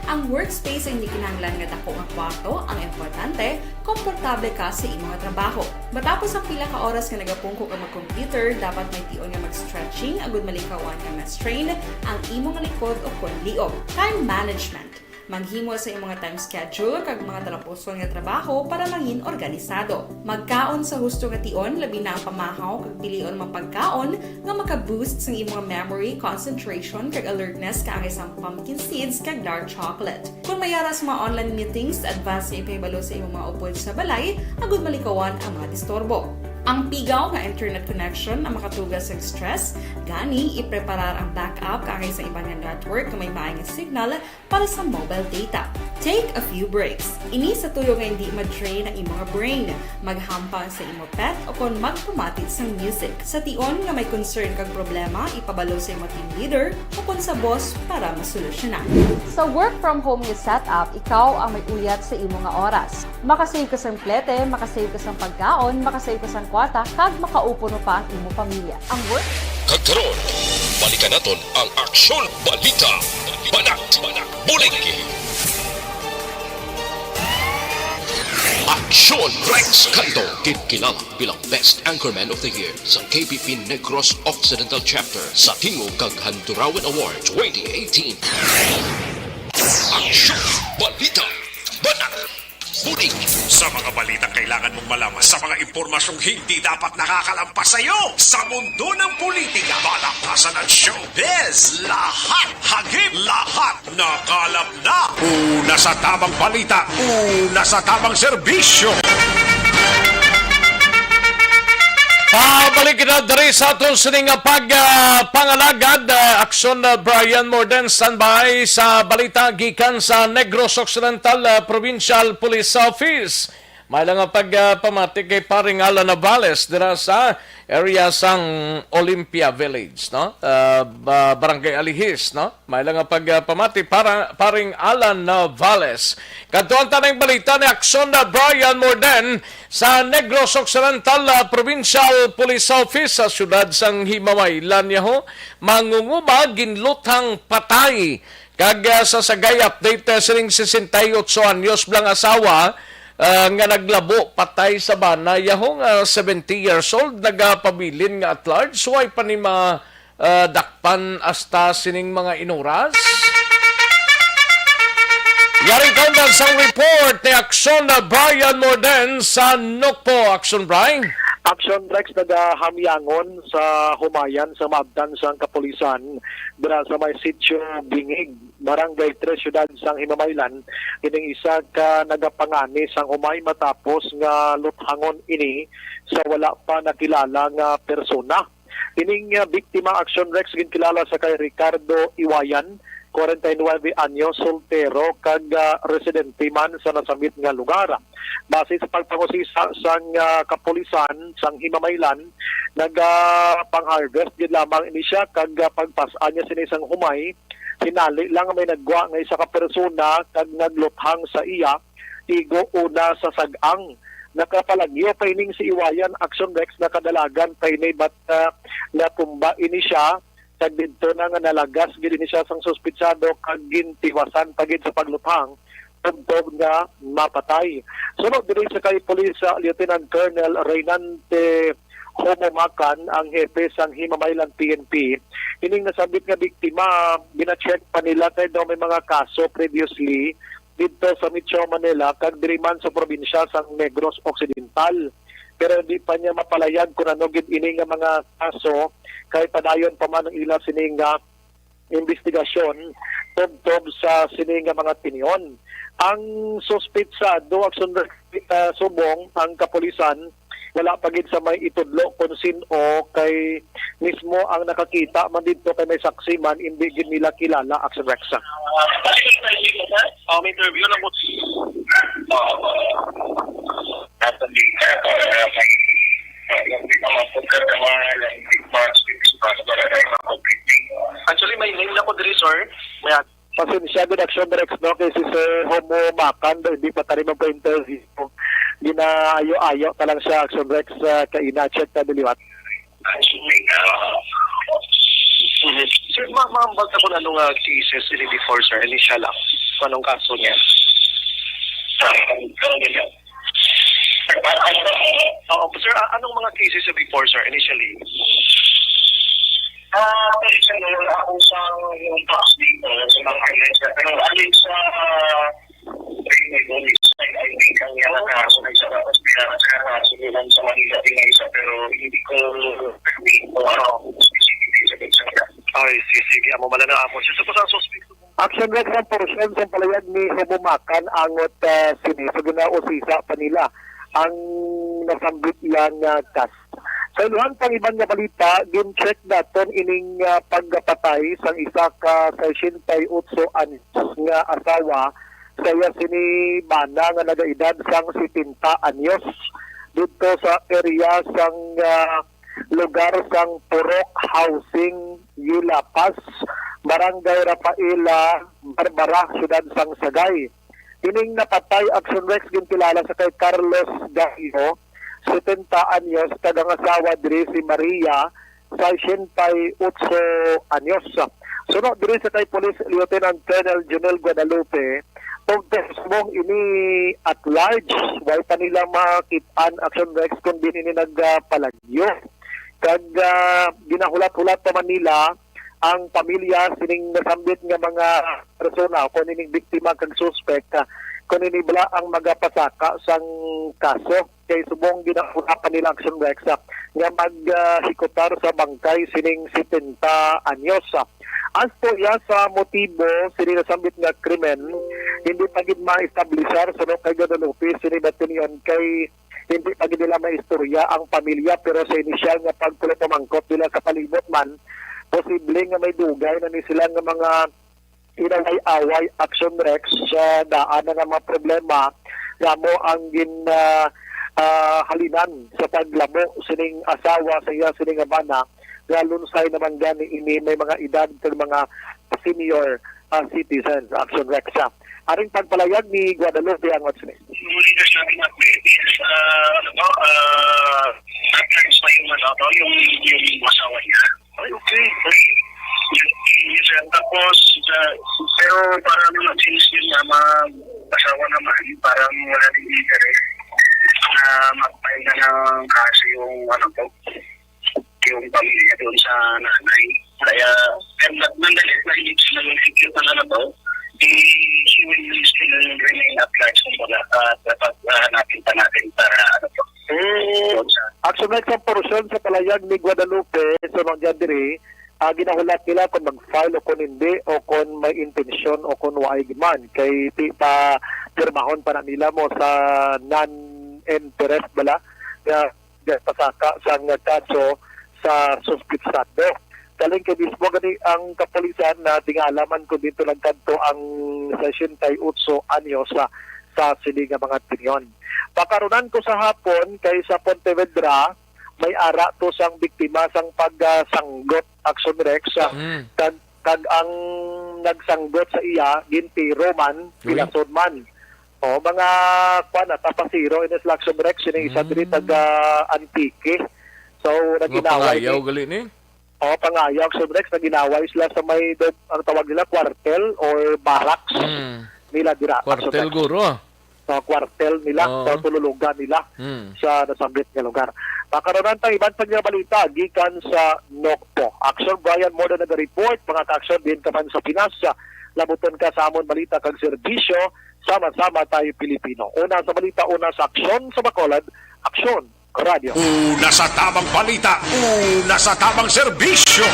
Ang workspace ay hindi kinahanglan nga dako nga kwarto, ang importante, komportable ka sa imong trabaho. Matapos ang pila ka oras nga nagapungko ka mag-computer, dapat may tion nga mag-stretching agud malikawan nga ma-strain ang imong likod o kon liog. Time management. Maghimo sa imong mga time schedule kag mga talapuson nga trabaho para mangin organisado. Magkaon sa husto nga tion, labi na ang pamahaw kag pilion mga pagkaon nga maka-boost sang imong memory, concentration, kag alertness kaangay sang pumpkin seeds kag dark chocolate. Kung may ara sa mga online meetings, advance nga ipahibalo sa imong mga upod sa balay agud malikawan ang mga disturbo. Ang pigaw nga internet connection ang makatuga sa stress, gani ipreparar ang backup kaangay sa iban nga network nga may maay nga signal para sa mobile data. Take a few breaks. Ini sa tuyo nga hindi ma-drain ang imong brain. Maghampang sa imo pet o kon magpamati sang music. Sa tion nga may concern kag problema, ipabalo sa imo team leader o kon sa boss para masolusyonan. Sa work from home nga setup, ikaw ang may uyat sa imo nga oras. Makasave ka sang plete, makasave ka sang pagkaon, makasave ka sang kwarta, kag makaupo pa ang imo pamilya. Ang work Kag karon, balikan naton ang Aksyon Balita. Banat, bulig. Aksyon Rex Cantong, ginkilala bilang Best Anchorman of the Year sa K B P Negros Occidental Chapter sa Tingog kag Handurawan Award twenty eighteen. Aksyon Balita. Banat. Bulig. Sa mga balitang kailangan mong malaman, sa mga impormasyong hindi dapat nakakalampas sa iyo, sa mundo ng politika, balakasan at showbiz, lahat hagip, lahat nakalap na. Una sa tamang balita, una sa tamang serbisyo. Pabalik kita diri sa aton sining nga pag, ah, pangalagad. Ah, Aksyon, ah, Brian Morden, standby sa balita gikan sa Negros Occidental, ah, Provincial Police Office. May lang nga pagpamati kay Paring Alan Navales dira sa area sang Olympia Village, no? Ah, ba-, Barangay Alihis, no? May lang nga pagpamati para Paring Alan Navales. Kadto ang tanang balita ni Aksyon na Brian Morden sa Negros Occidental, ah, Provincial Police Office sa siyudad sang Himamaylan niya ho. Mangunguma ginluthang patay. Kag, ah, sa Sagay Update, ah, sining sesenta y ocho anyos blang asawa, ah, nga naglabo patay sa bana, yahong, ah, seventy years old, nagapabilin nga at large, way pa ni ma-, ah, dakpan hasta sining mga inuras. Yaring kaundan sang report ni Aksyon na Brian Morden sa Nokpo. Aksyon, Brian. Aksyon, Rex, nagahamyangon sa Humayan sa maabtan sang kapulisan dira sa may Sitio Bingig, Barangay Tres, Siyudad sang Himamaylan, ining isa ka nagapangani sang humay matapos nga luthangon ini sa wala pa nakilala nga persona. Ining, ah, biktima, Aksyon Rex, ginkilala sa kay Ricardo Iwayan, kwarenta y nuebe anyos, soltero, kag, ah, residente man sa nasambit nga lugar. Base sa pagpangusisa sang, ah, kapulisan sang Himamaylan, nagapang-harvest gid lamang ini siya, kag, ah, pagpas-an niya sini sang humay, hinali lang may naggwa nga isa ka persona kag nagluthang sa iya, igo una sa sag-ang. Nakapalagyo pa ining si Iwayan, Aksyon Rex, nakadalagan pa ini, but, ah, natumba ini siya, kag didto na nga nalagas gid ini siya sang suspitsado kag gintiwasan pa gid sa pagluthang, tubtob nga mapatay. Sunod diri sa kay Police, ah, Lieutenant Colonel Reynante Homomakan, ang hepe sang Himamaylan P N P, ining nasambit nga biktima, gina-check pa nila kay daw may mga kaso previously didto sa Metro Manila kag diri man sa probinsya sang Negros Occidental. Pero di pa niya mapalayag kung ano gid ini nga mga kaso, kay padayon pa man ang ila sini nga imbestigasyon tubtob sa sini nga mga tion. Ang suspitsado, Aksyon, ah, subong ang kapulisan, wala pa gid sa may itudlo kung sin-o, kay mismo ang nakakita man didto kay may saksi man, hindi gid nila kilala, Aksyon Rex. Oh, may interview na po. Actually, may name na ko diri, sir. May Pasensya gid, Aksyon Rex, no, kay si Sir Homo Makan daw, hindi pa tayo magpa-interview. Ginaayo-ayo ta lang siya, Aksyon Rex, ah, kay ina-check ta diliwat. Sir, ma-, maambag na kung ano nga cases ini before, sir? Initial lang. Kung anong kaso niya? Oo, sir, a-, anong mga cases niya before, sir, initially? Ah, pwede siya gawin ako sa yung tax dito, sa mga finance na. Pero alin sa, ay, may bonus. I, I think ang yan ang kaso na isa, tapos pinaka sa kaso nila sa Manila, din ang isa, pero hindi ko, hindi ko, ano, specific sa, sa, Ay, si, sige, amo man na amo. Siya sa suspect. Action Rex ang portion sa palayag ni Hobo Makan angot, ah, sini. So, ginausisa pa nila ang nasambit iya nga kas. Sa iluhan pang iban nga balita, gin-check naton ining, ah, pagkapatay sang isa ka sesenta y otso anyos nga asawa sa iya sini bana nga nagaedad sang setenta anyos didto sa area sang, ah, lugar sang Purok Housing, Yulapas, Barangay Rafaela, Barbara, Siyudad sang Sagay. Ining napatay, Action Rex, ginkilala sa kay Carlos Dario, setenta anyos, kag ang asawa diri si Maria, sesenta y otso anyos. Suno diri sa kay Police Lieutenant Colonel Junel Guadalupe, ug subong ini at large, way pa nila makit-an, Action Rex, kung diin ini nagpalagyo. Kag, ah, ginahulat-hulat pa man nila ang pamilya sining nasambit nga mga persona o kung ining biktima kag suspek, ah, kung ini bala ang magapasaka sang kaso. Kay subong ginahulat pa nila, Action Rex, ah, nga maghikutar sa bangkay sining setenta anyos. As to iya sa motibo sining nasambit nga krimen, hindi pa gid ma-establishar suno kay Guadalupe sini batilyon kay hindi pa gid nila maistorya ang pamilya, pero sa inisyal nga pagpulot-pamangkot nila sa palibot man, posible nga may dugay na ni sila nga mga inaway-away, Action Rex, sa daan na nga mga problema nga amo ang gin, ah, ah, halinan sa paglabo sining asawa sa iya sining bana nga lunsay naman gani ini may mga edad kag mga senior, ah, citizen, Action Rex. Aring pagpalayag ni Guadalupe ang what's next. Yung leaders natin na pwede sa, ano ba, ah, at times pa yung, ano, to, yung, yung asawa niya. Ay, okay. Yes, sir. Tapos, ah, pero para naman since yung mama, asawa naman, parang wala din interest na magpahinga ng kaso yung, ano po, yung pamilya doon sa nanay. Kaya, and nag-, nandali na hindi sila yung secure na ano to, eh, she will still remain at large, kumbaga, at dapat, ah, hanapin pa natin para, ano to, Mm. doon sa Action Rex ang portion sa palayag ni Guadalupe, so, nang dyan diri, ah, ginahulat nila kung mag-file o kung hindi, o kung may intensyon o kung waay man. Kay ti pa pirmahon pa na nila mo sa non-interest bala nga pasaka sang kaso sa suspitsado. Kaling kay mismo gani ang kapulisan na tingala man kung dito nagkadto ang sesenta y otso anyos sa, sa sini nga mga tinyon. Pakarunan ko sa hapon kay sa Pontevedra, may ara to sang biktima sang pagsanggot, Action Rex, sa Mm. kag, kag ang nagsanggot sa iya, gintiro man, Uy. pinason man. O, mga, kuwan na, tapasiro, ini sila, Action Rex, ini isa diri Mm. taga Antique. So, Mga naginaway pangayaw ni gali ni? O, pangayaw, Action Rex, naginaway sila sa may, do-, ang tawag nila, kwartel or barracks Mm. nila dira, Action Kwartel Rex. guro. Sa kwartel nila, Oo. sa tululugan nila Mm. sa nasambit nga lugar. Makaroon ta iban pa nga balita gikan sa Nokpo. Action Brian Moda nag-report, mga ka-action, din ka man sa Pinas, sa labuton ka sa amon balita kag serbisyo, sama-sama tayo Pilipino. Una sa balita, una sa aksyon sa Bacolod, Aksyon Radio. Una sa tamang balita, una sa tamang serbisyo.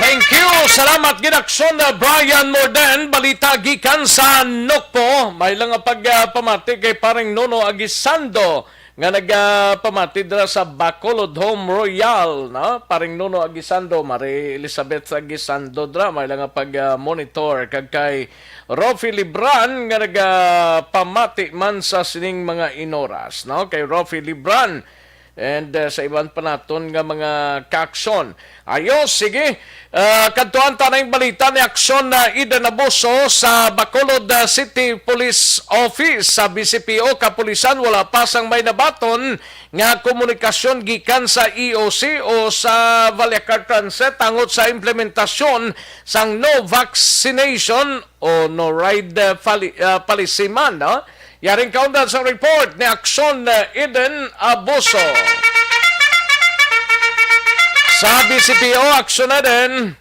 Thank you. Salamat gid, Aksyon, uh, Brian Morden. Balita gikan sa Nokpo. May lang nga pag, uh, pamati kay Paring Nono Aguisando nga nagapamati dira sa Bacolod Home Royal, no? Paring Nono Aguisando, Mari Elizabeth Aguisando dira, may lang nga pag, uh, monitor kag kay Rofi Libran nga nagapamati man sa sining mga inoras, no? Kay Rofi Libran. And, uh, sa iban pa naton nga mga kaaksyon. Ayos, sige. Uh, kadtuan ta na yung balita ni Aksyon na Eden Abuso sa Bacolod, uh, City Police Office sa B C P O Kapulisan. Wala pa sang may nabaton nga komunikasyon gikan sa E O C o sa Valiacar Transit tungod sa implementasyon sang no vaccination o no ride, uh, pali-, uh, policy man, no? Yaring kaundan sa report ni Aksyon, uh, Eden Abuso. Sa B C P O, aksyon na din.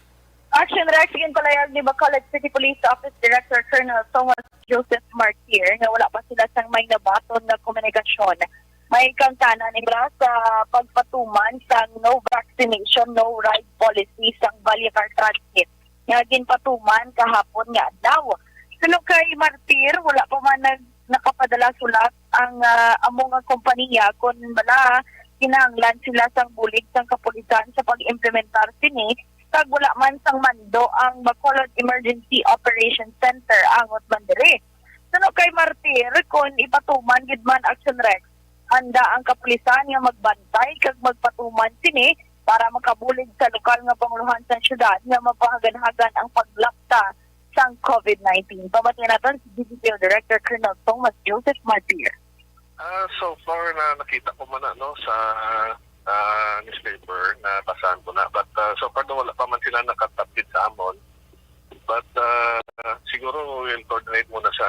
Action Rex, ginpalayag ni Bacolod City Police Office Director Colonel Thomas Joseph Martir nga wala pa sila sang may nabaton nga komunikasyon may kangtanan nila sa pagpatuman sang no vaccination, no ride policy sang Vallecar Transit nga ginpatuman kahapon nga adlaw. Suno kay Martir, wala pa man nag nakapadala sulat ang, ah, amo nga kompanya kon bala kinahanglan sila sang bulig sang kapulisan sa pag-implementar sini, kag wala man sang mando ang Bacolod Emergency Operation Center angot man diri. Suno kay Martir, kon ipatuman gid man, Action Rex, handa ang kapulisan nga magbantay kag magpatuman sini para makabulig sa lokal nga pangulohan sang syudad nga mapahaganhagan ang paglapta sang COVID nineteen. Pamatian naton si D P P O Director Colonel Thomas Joseph Martir. Ah, so far na nakita ko man na, no, sa, ah, newspaper na basahan ko na. But, ah, so far, wala pa man sila nakatapit sa amon. But, ah, siguro we'll coordinate muna sa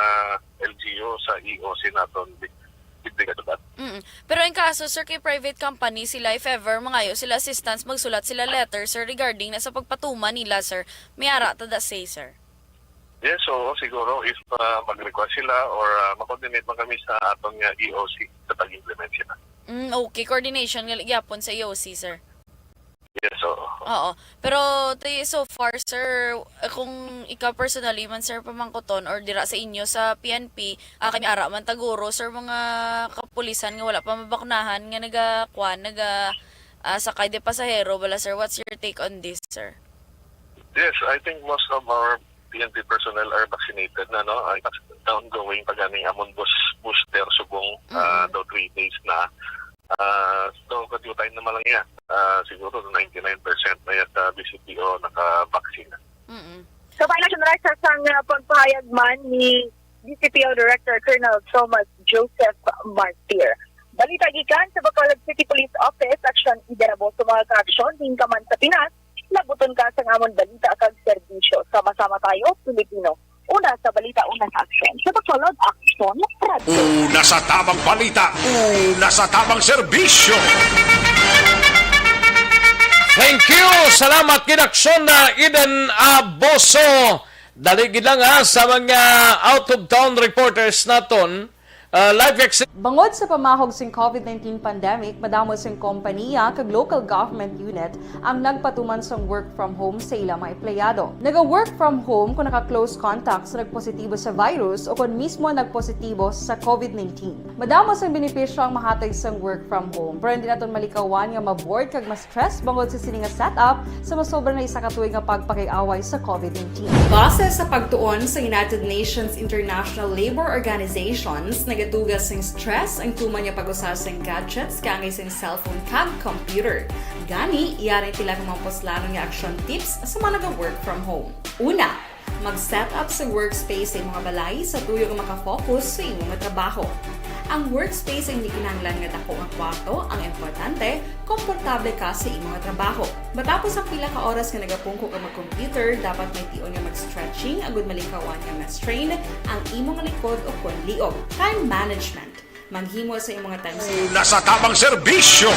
L G U, sa E O C naton, with, with regard to that. Mm. Pero in kaso, sir, kay private company sila, if ever mangayo sila assistance, magsulat sila letter, sir, regarding na sa pagpatuman nila, sir. May ara ta da say, sir. Yes, oo, siguro if, ah, mag-request sila or, ah, ma-coordinate man kami sa aton nga E O C sa pag-implement sila. Mm, okay. Coordination nga gyapon sa E O C, sir. Yes, oo. Oo. Pero ti-, so far, sir, eh, kung ikaw personally man, sir, pamangkuton or dira sa inyo sa P N P, ah, kami ara man taguro, sir, mga kapulisan nga wala pa mabakunahan nga naga-, kwan, naga, ah, sakay de pasahero, bala, sir, what's your take on this, sir? Yes, I think most of our P N P personnel are vaccinated na, no? Ay, the ongoing pa ganing amon bus-, booster subong, ah, Mm-mm. daw three days na. Ah, so, kadiyutay naman lang iya. Ah, siguro ninety-nine percent na iya sa B C P O naka-vaccine. Mm-mm. Sa final, Action Rex, sang, ah, pagpahayag man ni B C P O Director Colonel Thomas Joseph Martir. Balita gikan sa Bacolod City Police Office, Action Iderabo sa mga kaaksyon, din ka man sa Pinas, labuton ka sang amon balita kag serbisyo. Sama-sama tayo, Pilipino. Una sa balita, una sa aksyon. Sa Bacolod, Aksyon Radyo. Una sa tamang balita, una sa tamang serbisyo. Thank you. Salamat gid, Aksyon na Eden Aboso. Dali gid lang, ha, sa mga out-of-town reporters naton. Ah, live ex- Bangod sa pamahog sing COVID nineteen pandemic, madamo sing kompaniya kag local government unit ang nagpatuman sang work from home sa ila mga empleyado. Naga-work from home kung naka-close contact sa nagpositibo sa virus o kon mismo nagpositibo sa COVID nineteen. Madamo sang benepisyo ang mahatag sang work from home, pero hindi naton malikawan nga ma-bored kag ma-stress bangod sa sini nga setup sa masobra na isa ka tuig nga pagpakig-away sa COVID nineteen. Base sa pagtuon sa United Nations International Labour Organizations, nagatuga sing stress ang tuman nga pag-usa sing gadgets kaangay sing cellphone kag computer. Gani, yari tila ka mga puslanon nga action tips sa mga naga-work from home. Una, mag-set up sa workspace sa imo nga balay sa tuyo nga makafocus sa imo nga trabaho. Ang workspace ay hindi kinahanglan nga dako nga kwarto, ang importante, komportable ka sa imo nga trabaho. Matapos ang pila ka oras nga nagapungko ka mag-computer, dapat may tion nga mag-stretching agud malikawan nga ma-strain ang imo nga likod o kon liog. Time management. Maghimo sa imong nga time schedule. Nasa tamang serbisyo.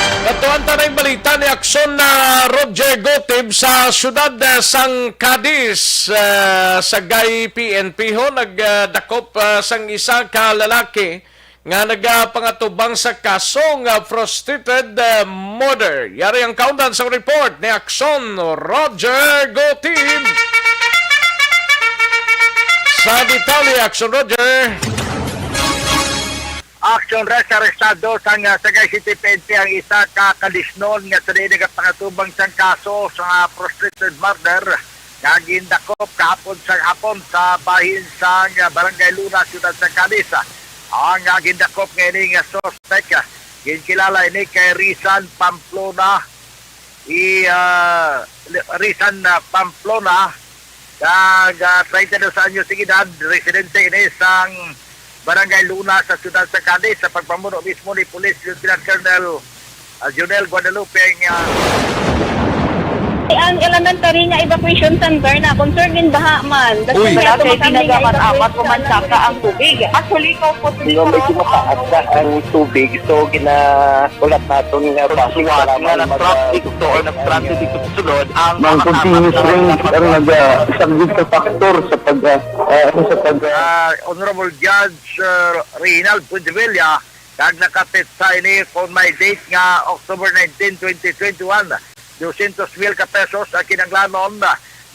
Katuan ta na yung balita ni Aksyon na Roger Gotib sa siyudad, eh, sang Cadiz, eh, sa Gay P N P ho, nagdakop, eh, sang isa ka lalaki nga nagapangatubang sa kaso nga frustrated, eh, murder. Yari ang kaundan sa report ni Aksyon Roger Gotib. Sa detalye, Aksyon Roger. Action Rex, arestado sang, ah, Sagay City P N P ang isa ka Cadiznon nga sa diin nagapangatubang sang kaso sa frustrated murder nga gindakop kahapon sa hapon sa bahin sang, ah, Barangay Luna, Siyudad sa Cadiz. Ang, ah, gindakop nga ini nga suspect, ah, ginkilala ini kay Rizan Pamplona, i, ah, Rizan, ah, Pamplona, kag, ah, treinta y dos anyos ang edad, residente ini sang Barangay Luna sa siyudad sa Cadiz, sa pagpamuno mismo ni Police Lieutenant Colonel, ah, Jonel Guadalupe nga Ang elementary nga evacuation center na concern in baha man. That's Uy. Why Wala ato kay makami nga ginagaman evacuation amat center. Pumansaka ang tubig. Actually, ikaw po, Hindi, medyo mataas na ang tubig. So, gina-, ulat naton nga Pagsuwat nga nag-traffic to or nag-traffic ito sulod ang Ang mga continuous apat na rain ang nag-, ah, isang big factor sa pag, ah, ah, ano, sa pag, ah, Ah, Honorable Judge, uh, Reynald Puentevilla, kag nakapetsa ini kon may date nga October nineteen, twenty twenty-one, dosyentos mil ka pesos ang kinahanglanon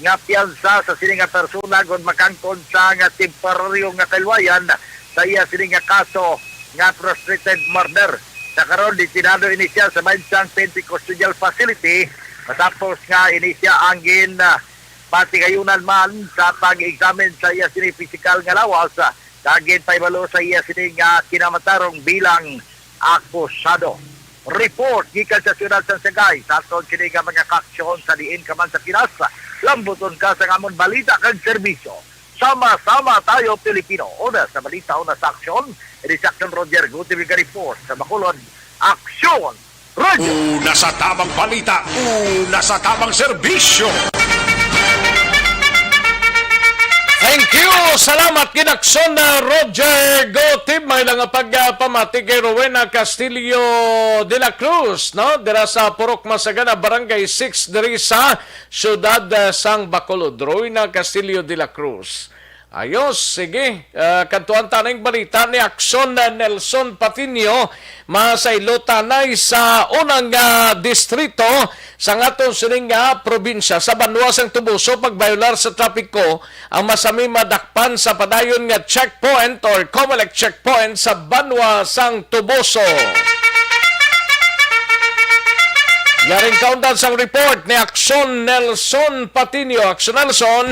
nga piyansa sa sini nga persona kon makangkon sa nga temporaryo nga kaluwayan sa iya sini nga kaso nga frustrated murder. Sa karon, detenado ini siya sa Bansang P N P Custodial Facility matapos nga ini siya ang gin, ah, patigayunan man sa pag-examine sa iya sini pisikal nga lawas, ah, kag ginpahibalo sa iya sini nga kinamatarong bilang akusado. Report gikan sa siyudad sa Sagay, sa aton sini nga mga kaaksyon sa diin ka man sa Pinas, lambuton ka sa amon balita kag serbisyo. Sama-sama tayo, Pilipino. Una sa balita, una sa aksyon, ini si Aksyon Roger Gutierrez report sa Bacolod, Aksyon Radio. Una sa tamang balita, una sa tamang serbisyo. Thank you! Salamat, Ginaksyon na Roger Gotib. May lang nga pagpamati kay Rowena Castillo de la Cruz, no? Dira sa Purok Masagana, Barangay six, diri sa siyudad, ah, sang Bacolod. Rowena Castillo de la Cruz. Ayos, sige. Ah, kadtuan ta ning balita ni Aksyon na Nelson Patiño. Masaylo ta anay sa unang, ah, distrito sa aton sining nga probinsya. Sa banwa sang Toboso, pagbayolar sa trapiko ang masami madakpan sa padayon nga checkpoint or Comelec checkpoint sa banwa sang Toboso. Yaring kaundan sang report ni Aksyon Nelson Patiño. Aksyon Nelson.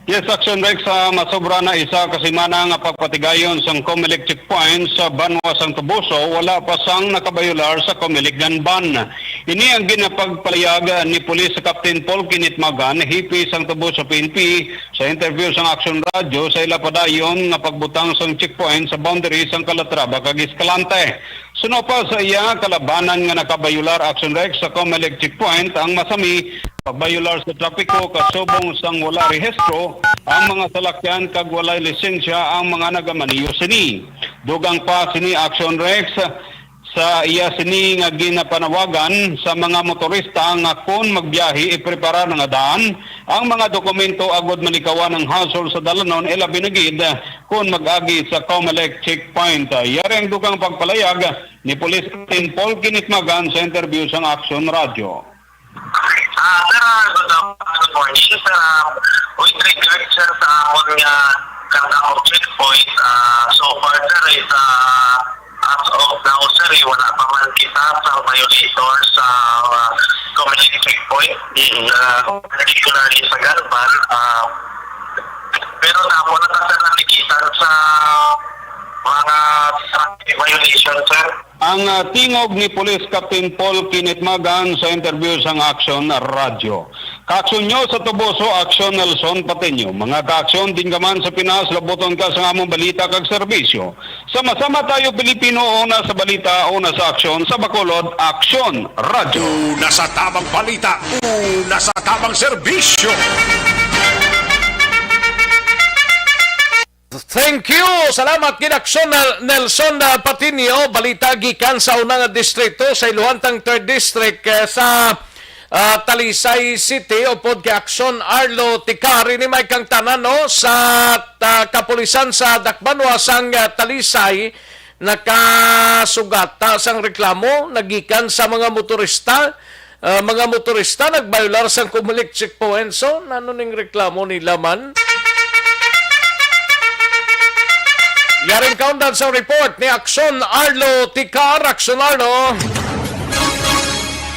Yes, Aksyon Rex, sa masobra na isa ka semana nga pagpatigayon sang Comelec checkpoint sa banwa sang Toboso, wala pa sang nakabayolar sa Comelec gun ban. Ini ang ginapagpalayag ni Police Captain Paul Kenneth Magan, hepe sang Toboso P N P, sa interview sang Aksyon Radyo sa ila padayon nga pagbutang sang checkpoint sa boundary sang Calatrava kag Escalante. Suno pa sa iya kalabanan nga nakabayolar, Aksyon Rex, sa Comelec checkpoint ang masami pagbayolar sa trapiko kasubong sang wala rehistro ang mga salakyan kag walay lisensya ang mga nagamaneho sini. Dugang pa sini, Aksyon Rex, sa iya sini nga ginapanawagan sa mga motorista nga kon magbiyahe, ipreparar nga daan ang mga dokumento agud malikawan ang hasol sa dalanon, ilabi na gid kon mag-agi sa Comelec checkpoint. Yari ang dugang pagpalayag ni Police Captain Paul Kinitmagan sa interview sang Aksyon Radyo. Ah, sir, ah, good, ah, good morning, sir. Ah, with regard, sir, sa amon nga Candamo checkpoint, ah, so far, sir, is, ah, as of now, sir, eh, wala pa man kita sa violator sa, ah, Comelec checkpoint. Mm. Ah, particularly sa gun ban, ah, pero namo na, sir, nakikitan sa mga traffic violation, sir. Ang, ah, tingog ni Police Captain Paul Kinitmagan sa interview sang Aksyon Radyo. Kaaksyon nyo sa Toboso, Aksyon Nelson Patiño. Mga kaaksyon, din ka man sa Pinas, labuton ka sa among balita kag serbisyo. Sama-sama tayo, Pilipino, una sa balita, una sa aksyon, sa Bacolod, Aksyon Radyo. Una sa tamang balita, una sa tamang serbisyo. Thank you. Salamat, Ginaksyon Nel-, Nelson, ah, Patiño. Balita gikan sa una nga distrito sa iluhantang third district, eh, sa, ah, Talisay City, upod kay Aksyon Arlo Ticar. Ini may kang tanan, no, sa, ah, kapulisan sa dakbanwa sang, ah, Talisay, nakasugata sang reklamo nagikan sa mga motorista. Ah, mga motorista nagbayular sang Comelec checkpoint. So, nano ning reklamo nila man? Yaring kaundan sa report ni Aksyon Arlo Ticar. Aksyon Arlo.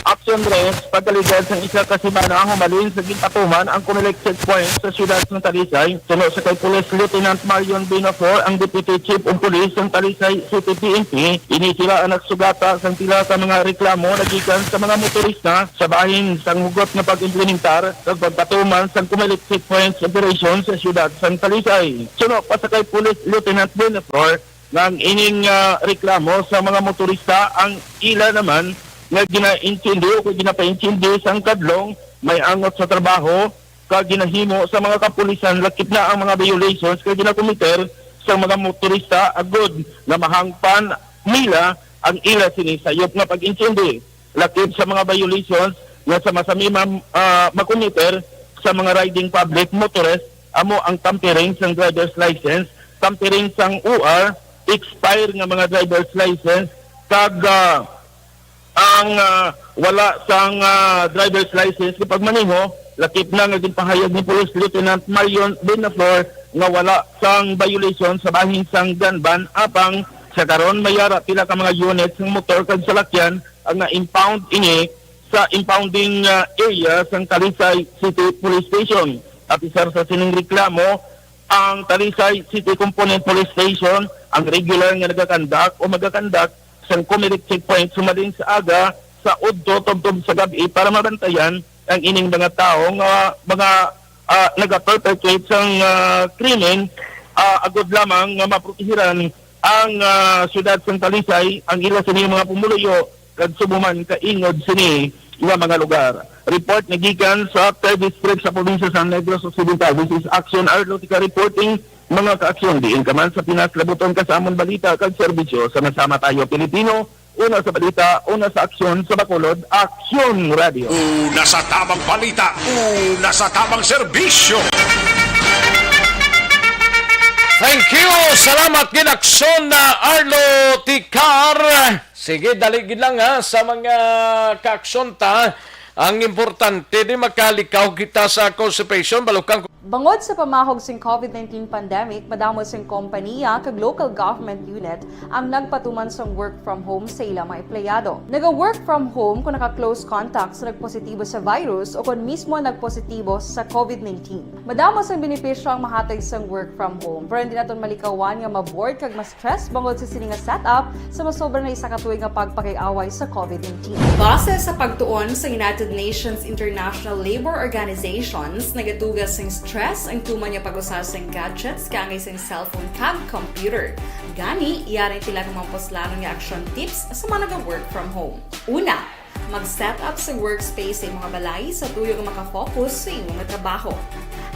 Action Rest, pagkaligyad sang isa ka semana humalin sa ginpatuman ang Comelec checkpoint sa siyudad ng Talisay, suno sa kay Police Lieutenant Marion Binafor, ang Deputy Chief of Police ng Talisay City P N P, ini sila ang nagsugata sang pila ka mga reklamo nagikan sa mga motorista sa bahin sang hugot nga pag-implementar kag pagpatuman sang Comelec checkpoints operation sa siyudad sang Talisay. Suno pa sa kay Police Lieutenant Binafor, nga ang ining, ah, reklamo sa mga motorista ang ila naman nga ginaintindi o kung ginapaintindi sang kadlong may angot sa trabaho kag ginahimo sa mga kapulisan, lakip na ang mga violations nga ginakomiter sang mga motorista agod nga mahangpan nila ang ila sini sayop nga pag-intindi, lakip sa mga violations nga sa masami ma-, ah, makomiter sa mga riding public motorist, amo ang tampering sang driver's license, tampering sang O R, expire nga mga driver's license, kag, ah, ang, ah, wala sang, ah, driver's license nga pagmaneho, lakip na nga ginpahayag ni Police Lieutenant Marion Benaflor nga wala sang violation sa bahin sang gun ban, apang sa karon may ara pila ka mga unit sang motor kag salakyan ang na-impound ini sa impounding, ah, area sang Talisay City Police Station. Apisar sa sining reklamo, ang Talisay City Component Police Station ang regular nga nagakandak o magakandak sang Comelec checkpoint sumalin sa aga, sa udto tubtob sa gab-i para mabantayan ang ining mga tawo nga mga, ah, nagaperpetrate sang, ah, krimen, ah, agod lamang nga maprotehiran ang, ah, siyudad sang Talisay, ang ila sini mga pumuluyo, kag subong man kaingod sini nga mga lugar. Report nagikan sa third District sa probinsya sa Negros Occidental. This is Action Arlotica reporting, mga ka-aksyon, diin ka man sa Pinas, labuton ka sa amon balita kag serbisyo. Sama-sama tayo, Pilipino, una sa balita, una sa aksyon, sa Bacolod, Aksyon Radio. Una sa tamang balita, una sa tamang serbisyo. Thank you. Salamat gid, Aksyon na Arlo Ticar. Sige, dali gid lang, ha, sa mga kaaksyon ta. Ang importante, di makalikaw kita sa constipation, balukang. Bangod sa pamahog sing COVID nineteen pandemic, madamo sing kompaniya kag local government unit ang nagpatuman sang work from home sa ila mga empleyado. Naga-work from home kung naka-close contact sa nagpositibo sa virus o kon mismo nagpositibo sa COVID nineteen. Madamo sang benepisyo ang mahatag sang work from home, pero hindi naton malikawan nga ma-bored kag ma-stress bangod sa sini nga setup sa masobra na isa ka tuig nga pagpakig-away sa COVID nineteen. Base sa pagtuon sa United Nations International Labour Organizations, nagatuga sing stress ang tuman nga pag-usa sing gadgets kaangay sing cellphone kag computer. Gani, yari ang pila ka mga puslanon nga action tips sa mga naga-work from home. Una, mag-set up sa workspace sa imong balay sa tuyo nga makafocus sa imong trabaho.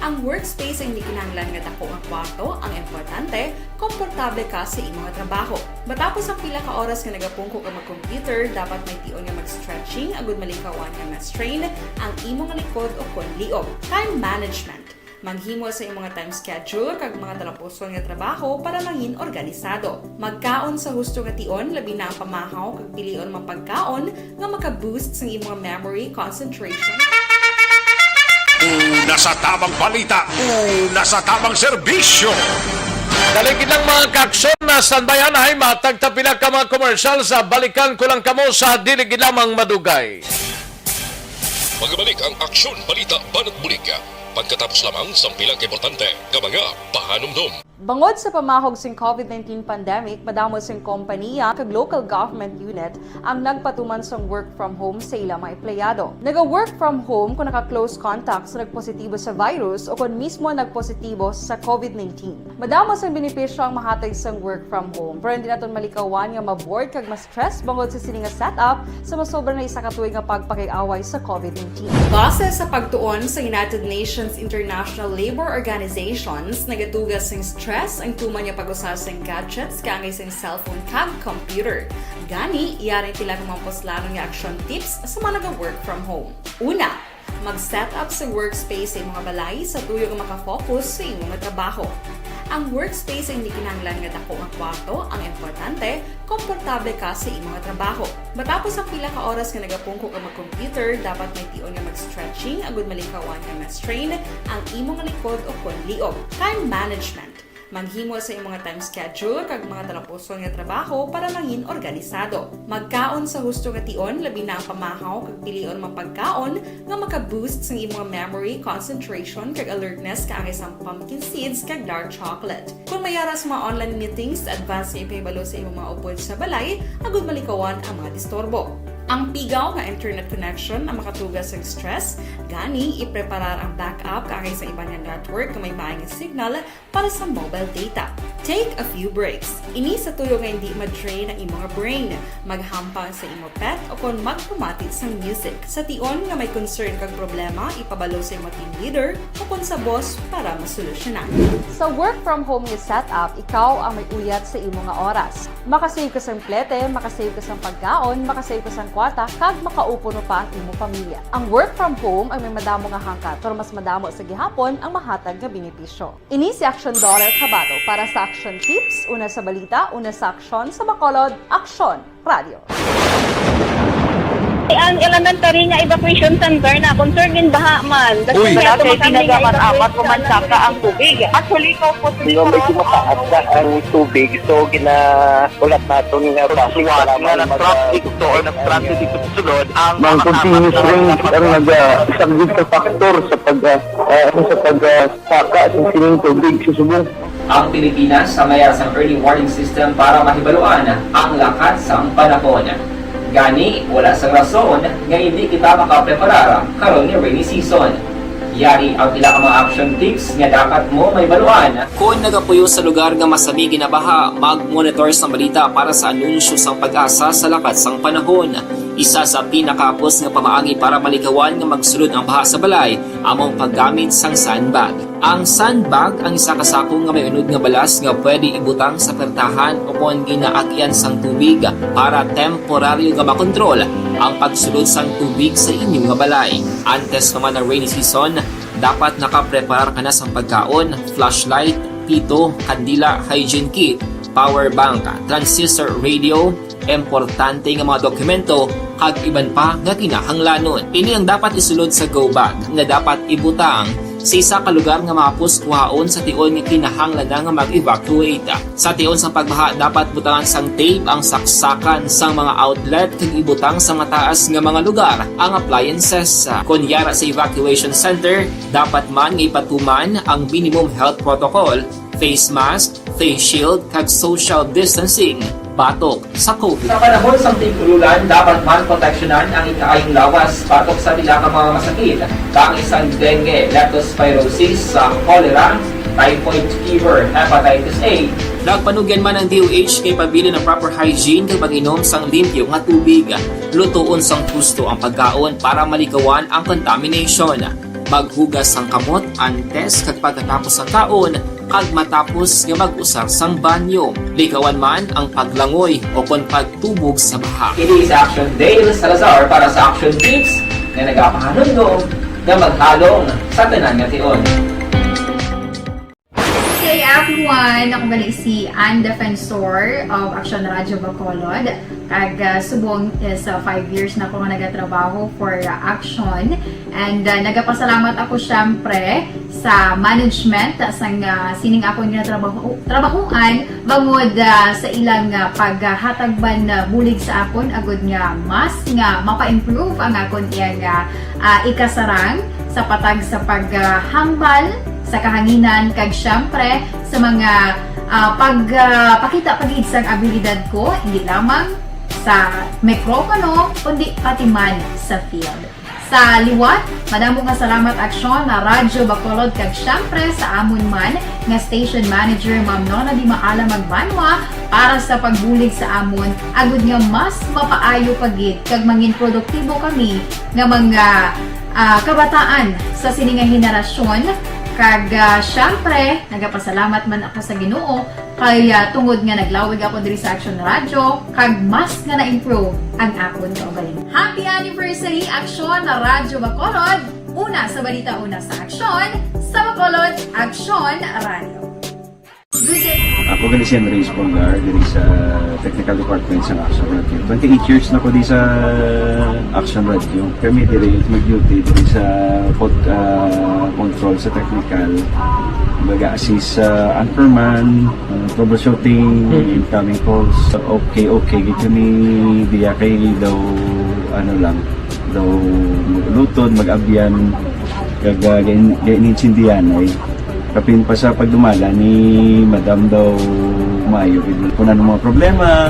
Ang workspace ay hindi kinahanglan nga dako nga kwarto, ang importante, komportable ka sa imong trabaho. Matapos ang pila ka oras nga nagapungko ka mag-computer, dapat may tion nga mag-stretching agud malikawan nga ma-strain ang imong likod o kon liog. Time management. Maghimo sa imong time schedule kag mga talapuson nga trabaho para mangin organisado. Magkaon sa husto nga tion, labi na ang pamahaw kag pilion mga pagkaon nga maka-boost sa imong memory, concentration. Una sa tamang balita, una sa tamang serbisyo. Dali gid lang, mga kaaksyon, na standby anay, matag ta pila ka mga commercial sa balikan ko lang kamo sa dili gid lamang madugay. Magabalik ang Aksyon Balita Banat Bulig. Pagkatapos lamang sang pila ka importante nga mga pahanumdom. Bangod sa pamahog sing COVID nineteen pandemic, madamo sing kompaniya kag local government unit ang nagpatuman sang work from home sa ila mga empleyado. Naga-work from home kung naka-close contact sa nagpositibo sa virus o kon mismo nagpositibo sa COVID nineteen. Madamo sang benepisyo ang mahatag sang work from home, pero hindi naton malikawan nga ma-bored kag ma-stress bangod sa sini nga setup sa masobra na isa ka tuig nga pagpakig-away sa COVID nineteen. Base sa pagtuon sa United Nations International Labour Organizations, nagatuga sing stress ang tuman nga pag-usa sing gadgets kaangay sing cellphone kag computer. Gani, yari ang pila ka mga puslanon nga action tips sa mga naga-work from home. Una, mag-set up sa workspace sa imong balay sa tuyo nga makafocus sa imong trabaho. Ang workspace ay hindi kinahanglan nga dako nga kwarto, ang importante, komportable ka sa imong trabaho. Matapos ang pila ka oras nga nagapungko ka mag-computer, dapat may tion nga mag-stretching agud malikawan nga ma-strain ang imong likod o kon liog. Time management. Maghimo sa imong time schedule kag mga talapuson nga trabaho para mangin organisado. Magkaon sa husto nga tion, labi na ang pamahaw kag pilion mga pagkaon nga maka-boost sang imong memory, concentration, kag alertness kaangay sang pumpkin seeds kag dark chocolate. Kung may ara sa mga online meetings, advance nga ipahibalo sa imong mga upod sa balay agud malikawan ang mga disturbo. Ang pigaw nga internet connection ang makatuga sang stress, gani ipreparar ang backup kaangay sa iban nga network nga may maayong signal para sa mobile data. Take a few breaks. Ini sa tuyo nga hindi ma-drain ang imong brain. Maghampang sa imo pet o kon magpamati sang music. Sa tion nga may concern kag problema, ipabalo sa imo team leader o kon sa boss para masolusyonan. Sa work from home nga setup, ikaw ang may uyat sa imo nga oras. Makasave ka sang plete, makasave ka sang pagkaon, makasave ka sang kwarta, kag makaupo pa ang imo pamilya. Ang work from home ang may madamo nga hangkat, pero mas madamo sa gihapon ang mahatag nga benepisyo. Ini si Action Daughter Kabato para sa Action Tips, una sa balita, una sa aksyon, sa Bacolod, Aksyon Radio. Ang elementary nga evacuation center na concerned in baha man. Uy! Kaya tumakan nga evacuation center. Amat ko man saka ang tubig. Actually, ko po. Medyo mataas na ang tubig, so ginaulat naton nga basi nga nag-traffic to or nag-traffic dito sa sulod ang mga continuous rain ang nag-, ah, isang big factor sa pag, ah, ah, sa pag, ah, saka sa sining tubig sa subong. Ang Pilipinas ang may sang early warning system para mahibaluan ang lakat sang panahon. Gani, wala sang rason nga hindi kita makapreparar karon nga rainy season. Yari ang pila ka mga action tips nga dapat mo mahibaluan. Kon nagapuyo sa lugar nga masami ginabaha, mag-monitor sang balita para sa anunsyo sang PAGASA sa lakat sang panahon. Isa sa pinakahapos nga pamaagi para malikawan nga magsulod ang baha sa balay amo ang paggamit sang sandbag. Ang sandbag ang isa ka sako nga may unod nga balas nga pwede ibutang sa pertahan o kon ginaagyan sang tubig para temporaryo nga makontrol ang pagsulod sang tubig sa inyo nga balay. Antes pa man ang rainy season, dapat nakapreparar ka na sang pagkaon, flashlight, pito, kandila, hygiene kit, power bank, transistor radio, importante nga mga dokumento, kag iban pa nga kinahanglanon. Ini ang dapat isulod sa go bag nga dapat ibutang sa isa ka lugar nga mahapos kuhaon sa tion nga kinahanglan na nga mag-evacuate. Sa tion sang pagbaha, dapat butangan sang tape ang saksakan sang mga outlet kag ibutang sa mataas nga mga lugar ang appliances. Kon yara sa evacuation center, dapat man nga ipatuman ang minimum health protocol, face mask, face shield, kag social distancing batok sa COVID. Sa panahon sang tig-ululan, dapat man proteksyonan ang ikaayong lawas batok sa pila ka mga masakit, kaangay sang dengue, leptospirosis, sa cholera, typhoid fever, hepatitis A. Nagpanugyan man ang D O H nga ipabilin ang proper hygiene kag pag-inom sang limpyo nga tubig. Lutoon sang husto ang pagkaon para malikawan ang contamination. Maghugas sang kamot antes kag pagkatapos sa kaon, kag matapos nga mag-usar sang banyo. Likawan man ang paglangoy o kon pagtubog sa baha. Ini si Action Dale Salazar para sa Action Tips nga nagapahanumdom nga maghalong sa tanan nga tion. Hey everyone! Ako gali si Ann Defensor of Action Radio Bacolod. Kag, ah, subong is, ah, five years na ako nga nagatrabaho for, ah, Action. And, ah, nagapasalamat ako, syempre, sa management, ah, sang, ah, sining akon nga trabaho, trabahoan, bangod, ah, sa ilang, ah, paghatag man, ah, bulig sa akon, agud nga mas nga mapa-improve ang akon iya nga, ah, ikasarang sa patag sa paghambal sa kahanginan, kag, syempre, sa mga, ah, pag, ah, pakita pa gid sang abilidad ko, hindi lamang sa mikropono, kundi pati man sa field. Sa liwat, madamo nga salamat, Aksyon, na Radyo Bacolod, kag syempre sa amon man nga station manager, Ma'am Nona Di Maala Magbanwa, para sa pagbulig sa amon, agud nga mas mapaayo pa gid kag mangin produktibo kami nga mga, ah, kabataan sa sini nga henerasyon. Kag, ah, syempre, nagapasalamat man ako sa Ginoo kay, ah, tungod nga naglawig ako diri sa Action Radio, kag mas nga na-improve ang akon kaugalingon. Happy anniversary, Action Radyo Bacolod! Una sa balita, una sa aksyon, sa Bacolod, Action Radio. Ako gali si Andres Polgar, diri sa technical department sa Action Radio. Twenty-eight years na ko di sa Action Radio. Kami diri mag-duty diri sa pod-, ah, control sa technical. Baga assist sa anchorman, ah, troubleshooting, incoming calls. Okay, okay, gid kami diya kay daw, ano lang, daw mag-ulutod, mag-abyan, kag, ah, gain-, gainintindihan ay. Kapin pa sa pagdumala ni Madam daw maayo gid. Kung ano mga problema,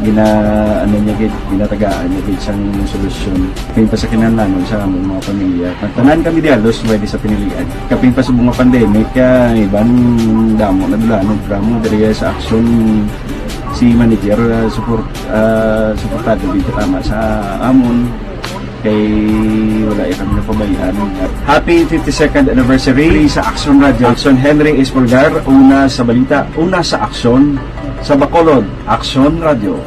Gina-, ano niya gid, ginatagaan niya gid sang solusyon. Kapin pa sa kinahanglanon sa among mga pamilya. Tanan kami diha, Luz Verde sa Pinilian. Kapin pa sa mga pandemic, ah, iban damo na dulanon, pero mo diri sa Action, si manager, ah, support, ah, suportado gid tama sa amon. Kay wala ya kami napabayaan. Happy fifty-second anniversary sa Action Radio. Action Henry Espolgar, una sa balita, una sa aksyon, sa Bacolod, Action Radio.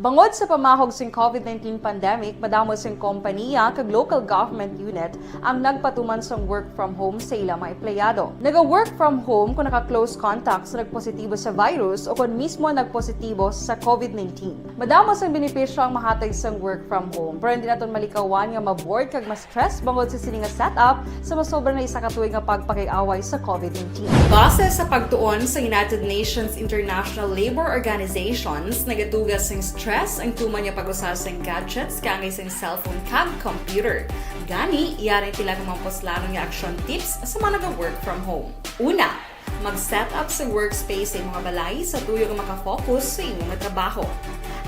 Bangod sa pamahog sing COVID nineteen pandemic, madamo sing kompaniya kag local government unit ang nagpatuman sang work from home sa ila mga empleyado. Naga-work from home kon naka-close contact sa nagpositibo sa virus o kon mismo nagpositibo sa COVID nineteen. Madamo sang benepisyo ang mahatag sang work from home, pero hindi naton malikawan nga ma-bored kag mas stress bangod sa sini nga setup sa masobra na isa ka tuig nga pagpakig-away sa COVID nineteen. Base sa pagtuon sa United Nations International Labour Organizations, nagatuga sing stress ang tuman nga pag-usa sing gadgets kaangay sing cellphone kag computer. Gani, yari ang pila ka mga puslanon nga action tips sa mga naga-work from home. Una, mag-set up sa workspace sa imong balay sa tuyo nga makafocus sa imong trabaho.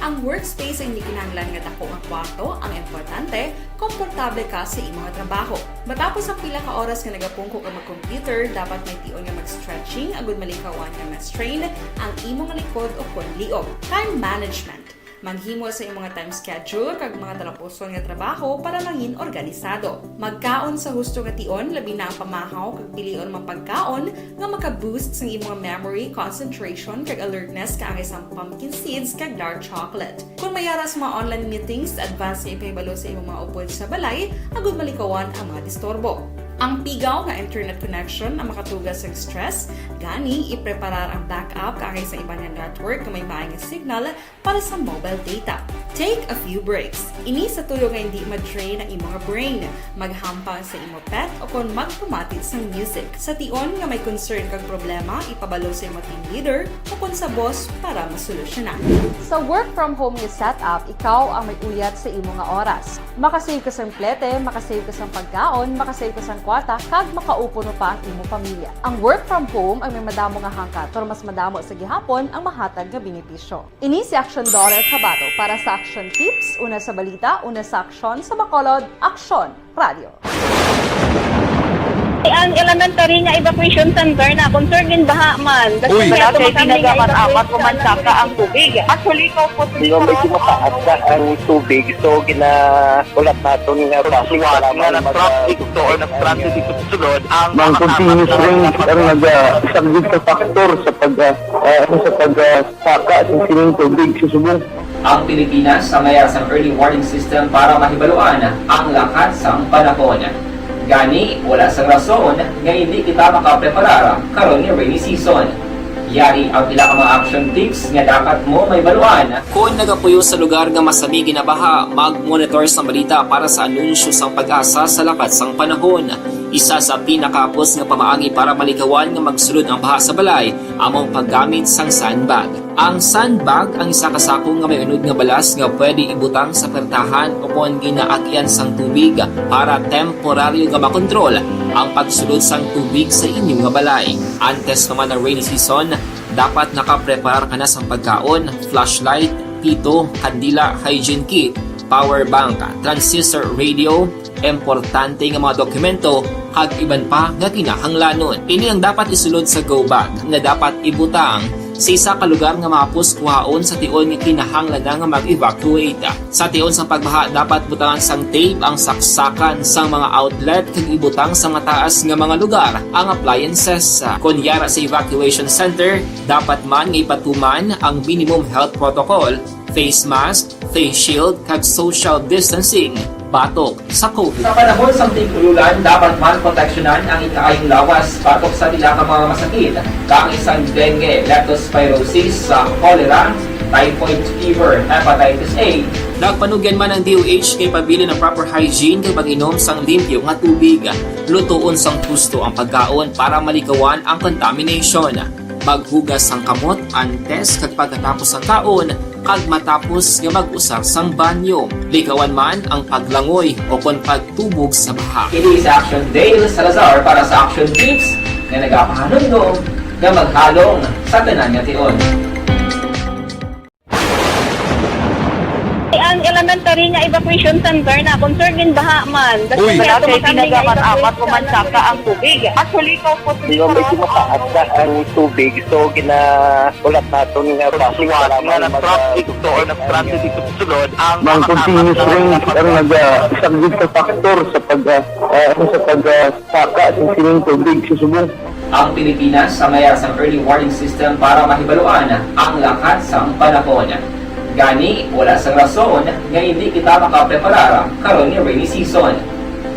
Ang workspace ay hindi kinahanglan nga dako nga kwarto, ang importante, komportable ka sa imong trabaho. Matapos ang pila ka oras nga nagapungko ka mag-computer, dapat may tion nga mag-stretching agud malikawan nga ma-strain ang imong likod o kon liog. Time management. Maghimo sa imong time schedule kag mga talapuson nga trabaho para mangin organisado. Magkaon sa husto nga tion, labi na ang pamahaw kag pilion man pagkaon nga maka-boost sang imong memory, concentration, kag alertness kaangay sang pumpkin seeds kag dark chocolate. Kon may ara sa mga online meetings, advance nga ipahibalo sa imong mga upod sa balay agud malikawan ang mga disturbo. Ang pigaw nga internet connection ang makatuga sang stress, gani ipreparar ang backup kaangay sa iban nga network nga may maay nga signal para sa mobile data. Take a few breaks. Ini sa tuyo nga hindi ma-drain ang imong brain. Maghampang sa imo pet o kon magpamati sang music. Sa tion nga may concern kag problema, ipabalo sa imo team leader o kon sa boss para masolusyonan. Sa work from home nga setup, ikaw ang may uyat sa imo nga oras. Makasave ka sang plete, makasave ka sang pagkaon, makasave ka sang kwarta, kag makaupo pa ang imo pamilya. Ang work from home ang may madamo nga hangkat, pero mas madamo sa gihapon ang mahatag nga benepisyo. Ini si Action Daughter Cabato para sa Action Tips, una sa balita, una sa aksyon, sa Bacolod, Action Radio. Ang elementary nga evacuation center na, kung sir, ginbaha man. Uy! Wala kay pinagamat-amat, kumansaka ang tubig. Actually, ikaw po, hindi ko mataas na ang tubig. So, ginahulat nato nga basic nga nag-traffic to or nag-transit dito sa sulod ang mga continuous rain ang nag-, ah, isang big factor sa pag, ah, ah, ano, sa pag, ah, saka sa sining tubig sa subong. Ang Pilipinas ang may sang early warning system para mahibaluan ang lakat sang panahon. Gani, wala sang rason nga hindi kita makapreparar karon nga rainy season. Yari ang pila ka mga action tips nga dapat mo mahibaluan. Kon nagapuyo sa lugar nga masami ginabaha, mag-monitor sa balita para sa anunsyo sang PAGASA sa lakat sang panahon. Isa sa pinakahapos nga pamaagi para malikawan nga magsulod ang baha sa balay amo ang paggamit sang sandbag. Ang sandbag ang isa ka sako nga may unod nga balas nga pwede ibutang sa pertahan ukon ginaagyan sang tubig para temporaryo nga makontrol ang pagsulod sang tubig sa inyo nga balay. Antes pa man ang rainy season, dapat nakapreparar ka na sang pagkaon, flashlight, pito, kandila, hygiene kit, power bank, transistor radio, importante nga mga dokumento, kag iban pa nga kinahanglanon. Ini ang dapat isulod sa go bag nga dapat ibutang sa isa ka lugar nga mahapos kuhaon sa tion nga kinahanglan na nga mag-evacuate. Sa tion sang pagbaha, dapat butangan sang tape ang saksakan sang mga outlet kag ibutang sa mataas nga mga lugar ang appliances. Kon yara sa evacuation center, dapat man nga ipatuman ang minimum health protocol, face mask, face shield, kag social distancing batok sa COVID. Sa panahon sang tig-ululan, dapat man proteksyonan ang ikaayong lawas batok sa pila ka mga masakit, kaangay sang dengue, leptospirosis, sa cholera, typhoid fever, hepatitis A. Nagpanugyan man ang D O H kay pabilin ang proper hygiene kag pag-inom sang limpyo nga tubig. Lutoon sang husto ang pagkaon para malikawan ang contamination. Maghugas sang kamot antes kag pagkatapos sang kaon kag matapos nga mag-usar sang banyo. Likawan man ang paglangoy o kon pagtubog sa baha. Kini sa Action Dale Salazar para sa Action Tips nga nagapahanumdom nga maghalong sa tanan nga tion. Ang elementary nga evacuation center na concerned in baha man. Uy. Wala kay ginagamat-amat, umansaka ang tubig. Actually, ikaw po, Di ba, medyo mataas na ang tubig, so ginaulat naton nga traffic, nga para mag-, nag-traffic to or nag-transit dito sa sulod, ang Mang mga continuous kapatid rain ang naga-, isang big factor sa pag, ah, ah, ano, sa pag, ah, saka sa sining tubig sa subong. Ang Pilipinas sa mayar sang early warning system para mahibaluan ang lakat sang panahon. Gani, wala sang rason nga hindi kita makapreparar karon nga rainy season.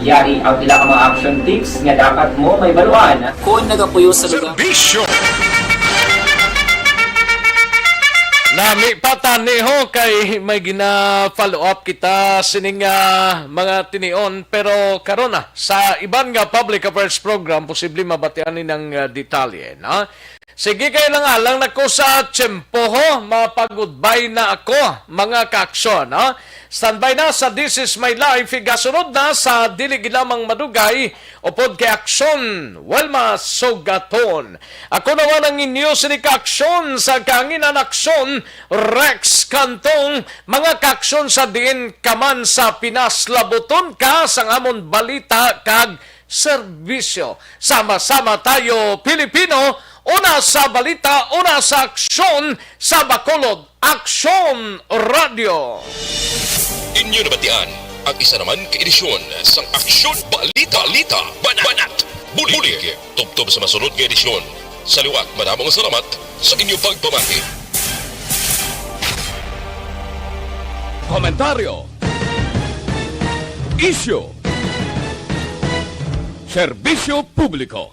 Yari ang pila ka mga action tips nga dapat mo mahibaluan. Kon nagapuyo sa lugar. Serbisyo. Nami pa tani ho kay may gina-follow up kita sining, ah, mga tinion, pero karon na sa iban nga public affairs program posible mabatian ni ng, ah, detalye, no? Sige kay lang alang nako sa tiyempo ho, mapagudbay na ako, mga kaaksyon, no? Standby na sa This Is My Life, igasunod na sa dili gid lamang madugay, upod kay Aksyon, Wilma Sugaton. Ako naman ang inyo sini kaaksyon sa kahanginan, Aksyon, Rex Cantong, mga kaaksyon sa diin ka man sa Pinas, labuton ka sang amon balita kag serbisyo. Sama-sama tayo, Pilipino, una sa balita, una sa aksyon, sa Bacolod, Aksyon Radio. Inyo nabatian ang isa naman ka edisyon sang Aksyon Balita, Balita, Banat, Banat, Bulig. Bulig. Tubtob sa masunod nga edisyon. Sa liwat, madamo nga salamat sa inyo pagpamati. Komentaryo. Isyu. Serbisyo publiko.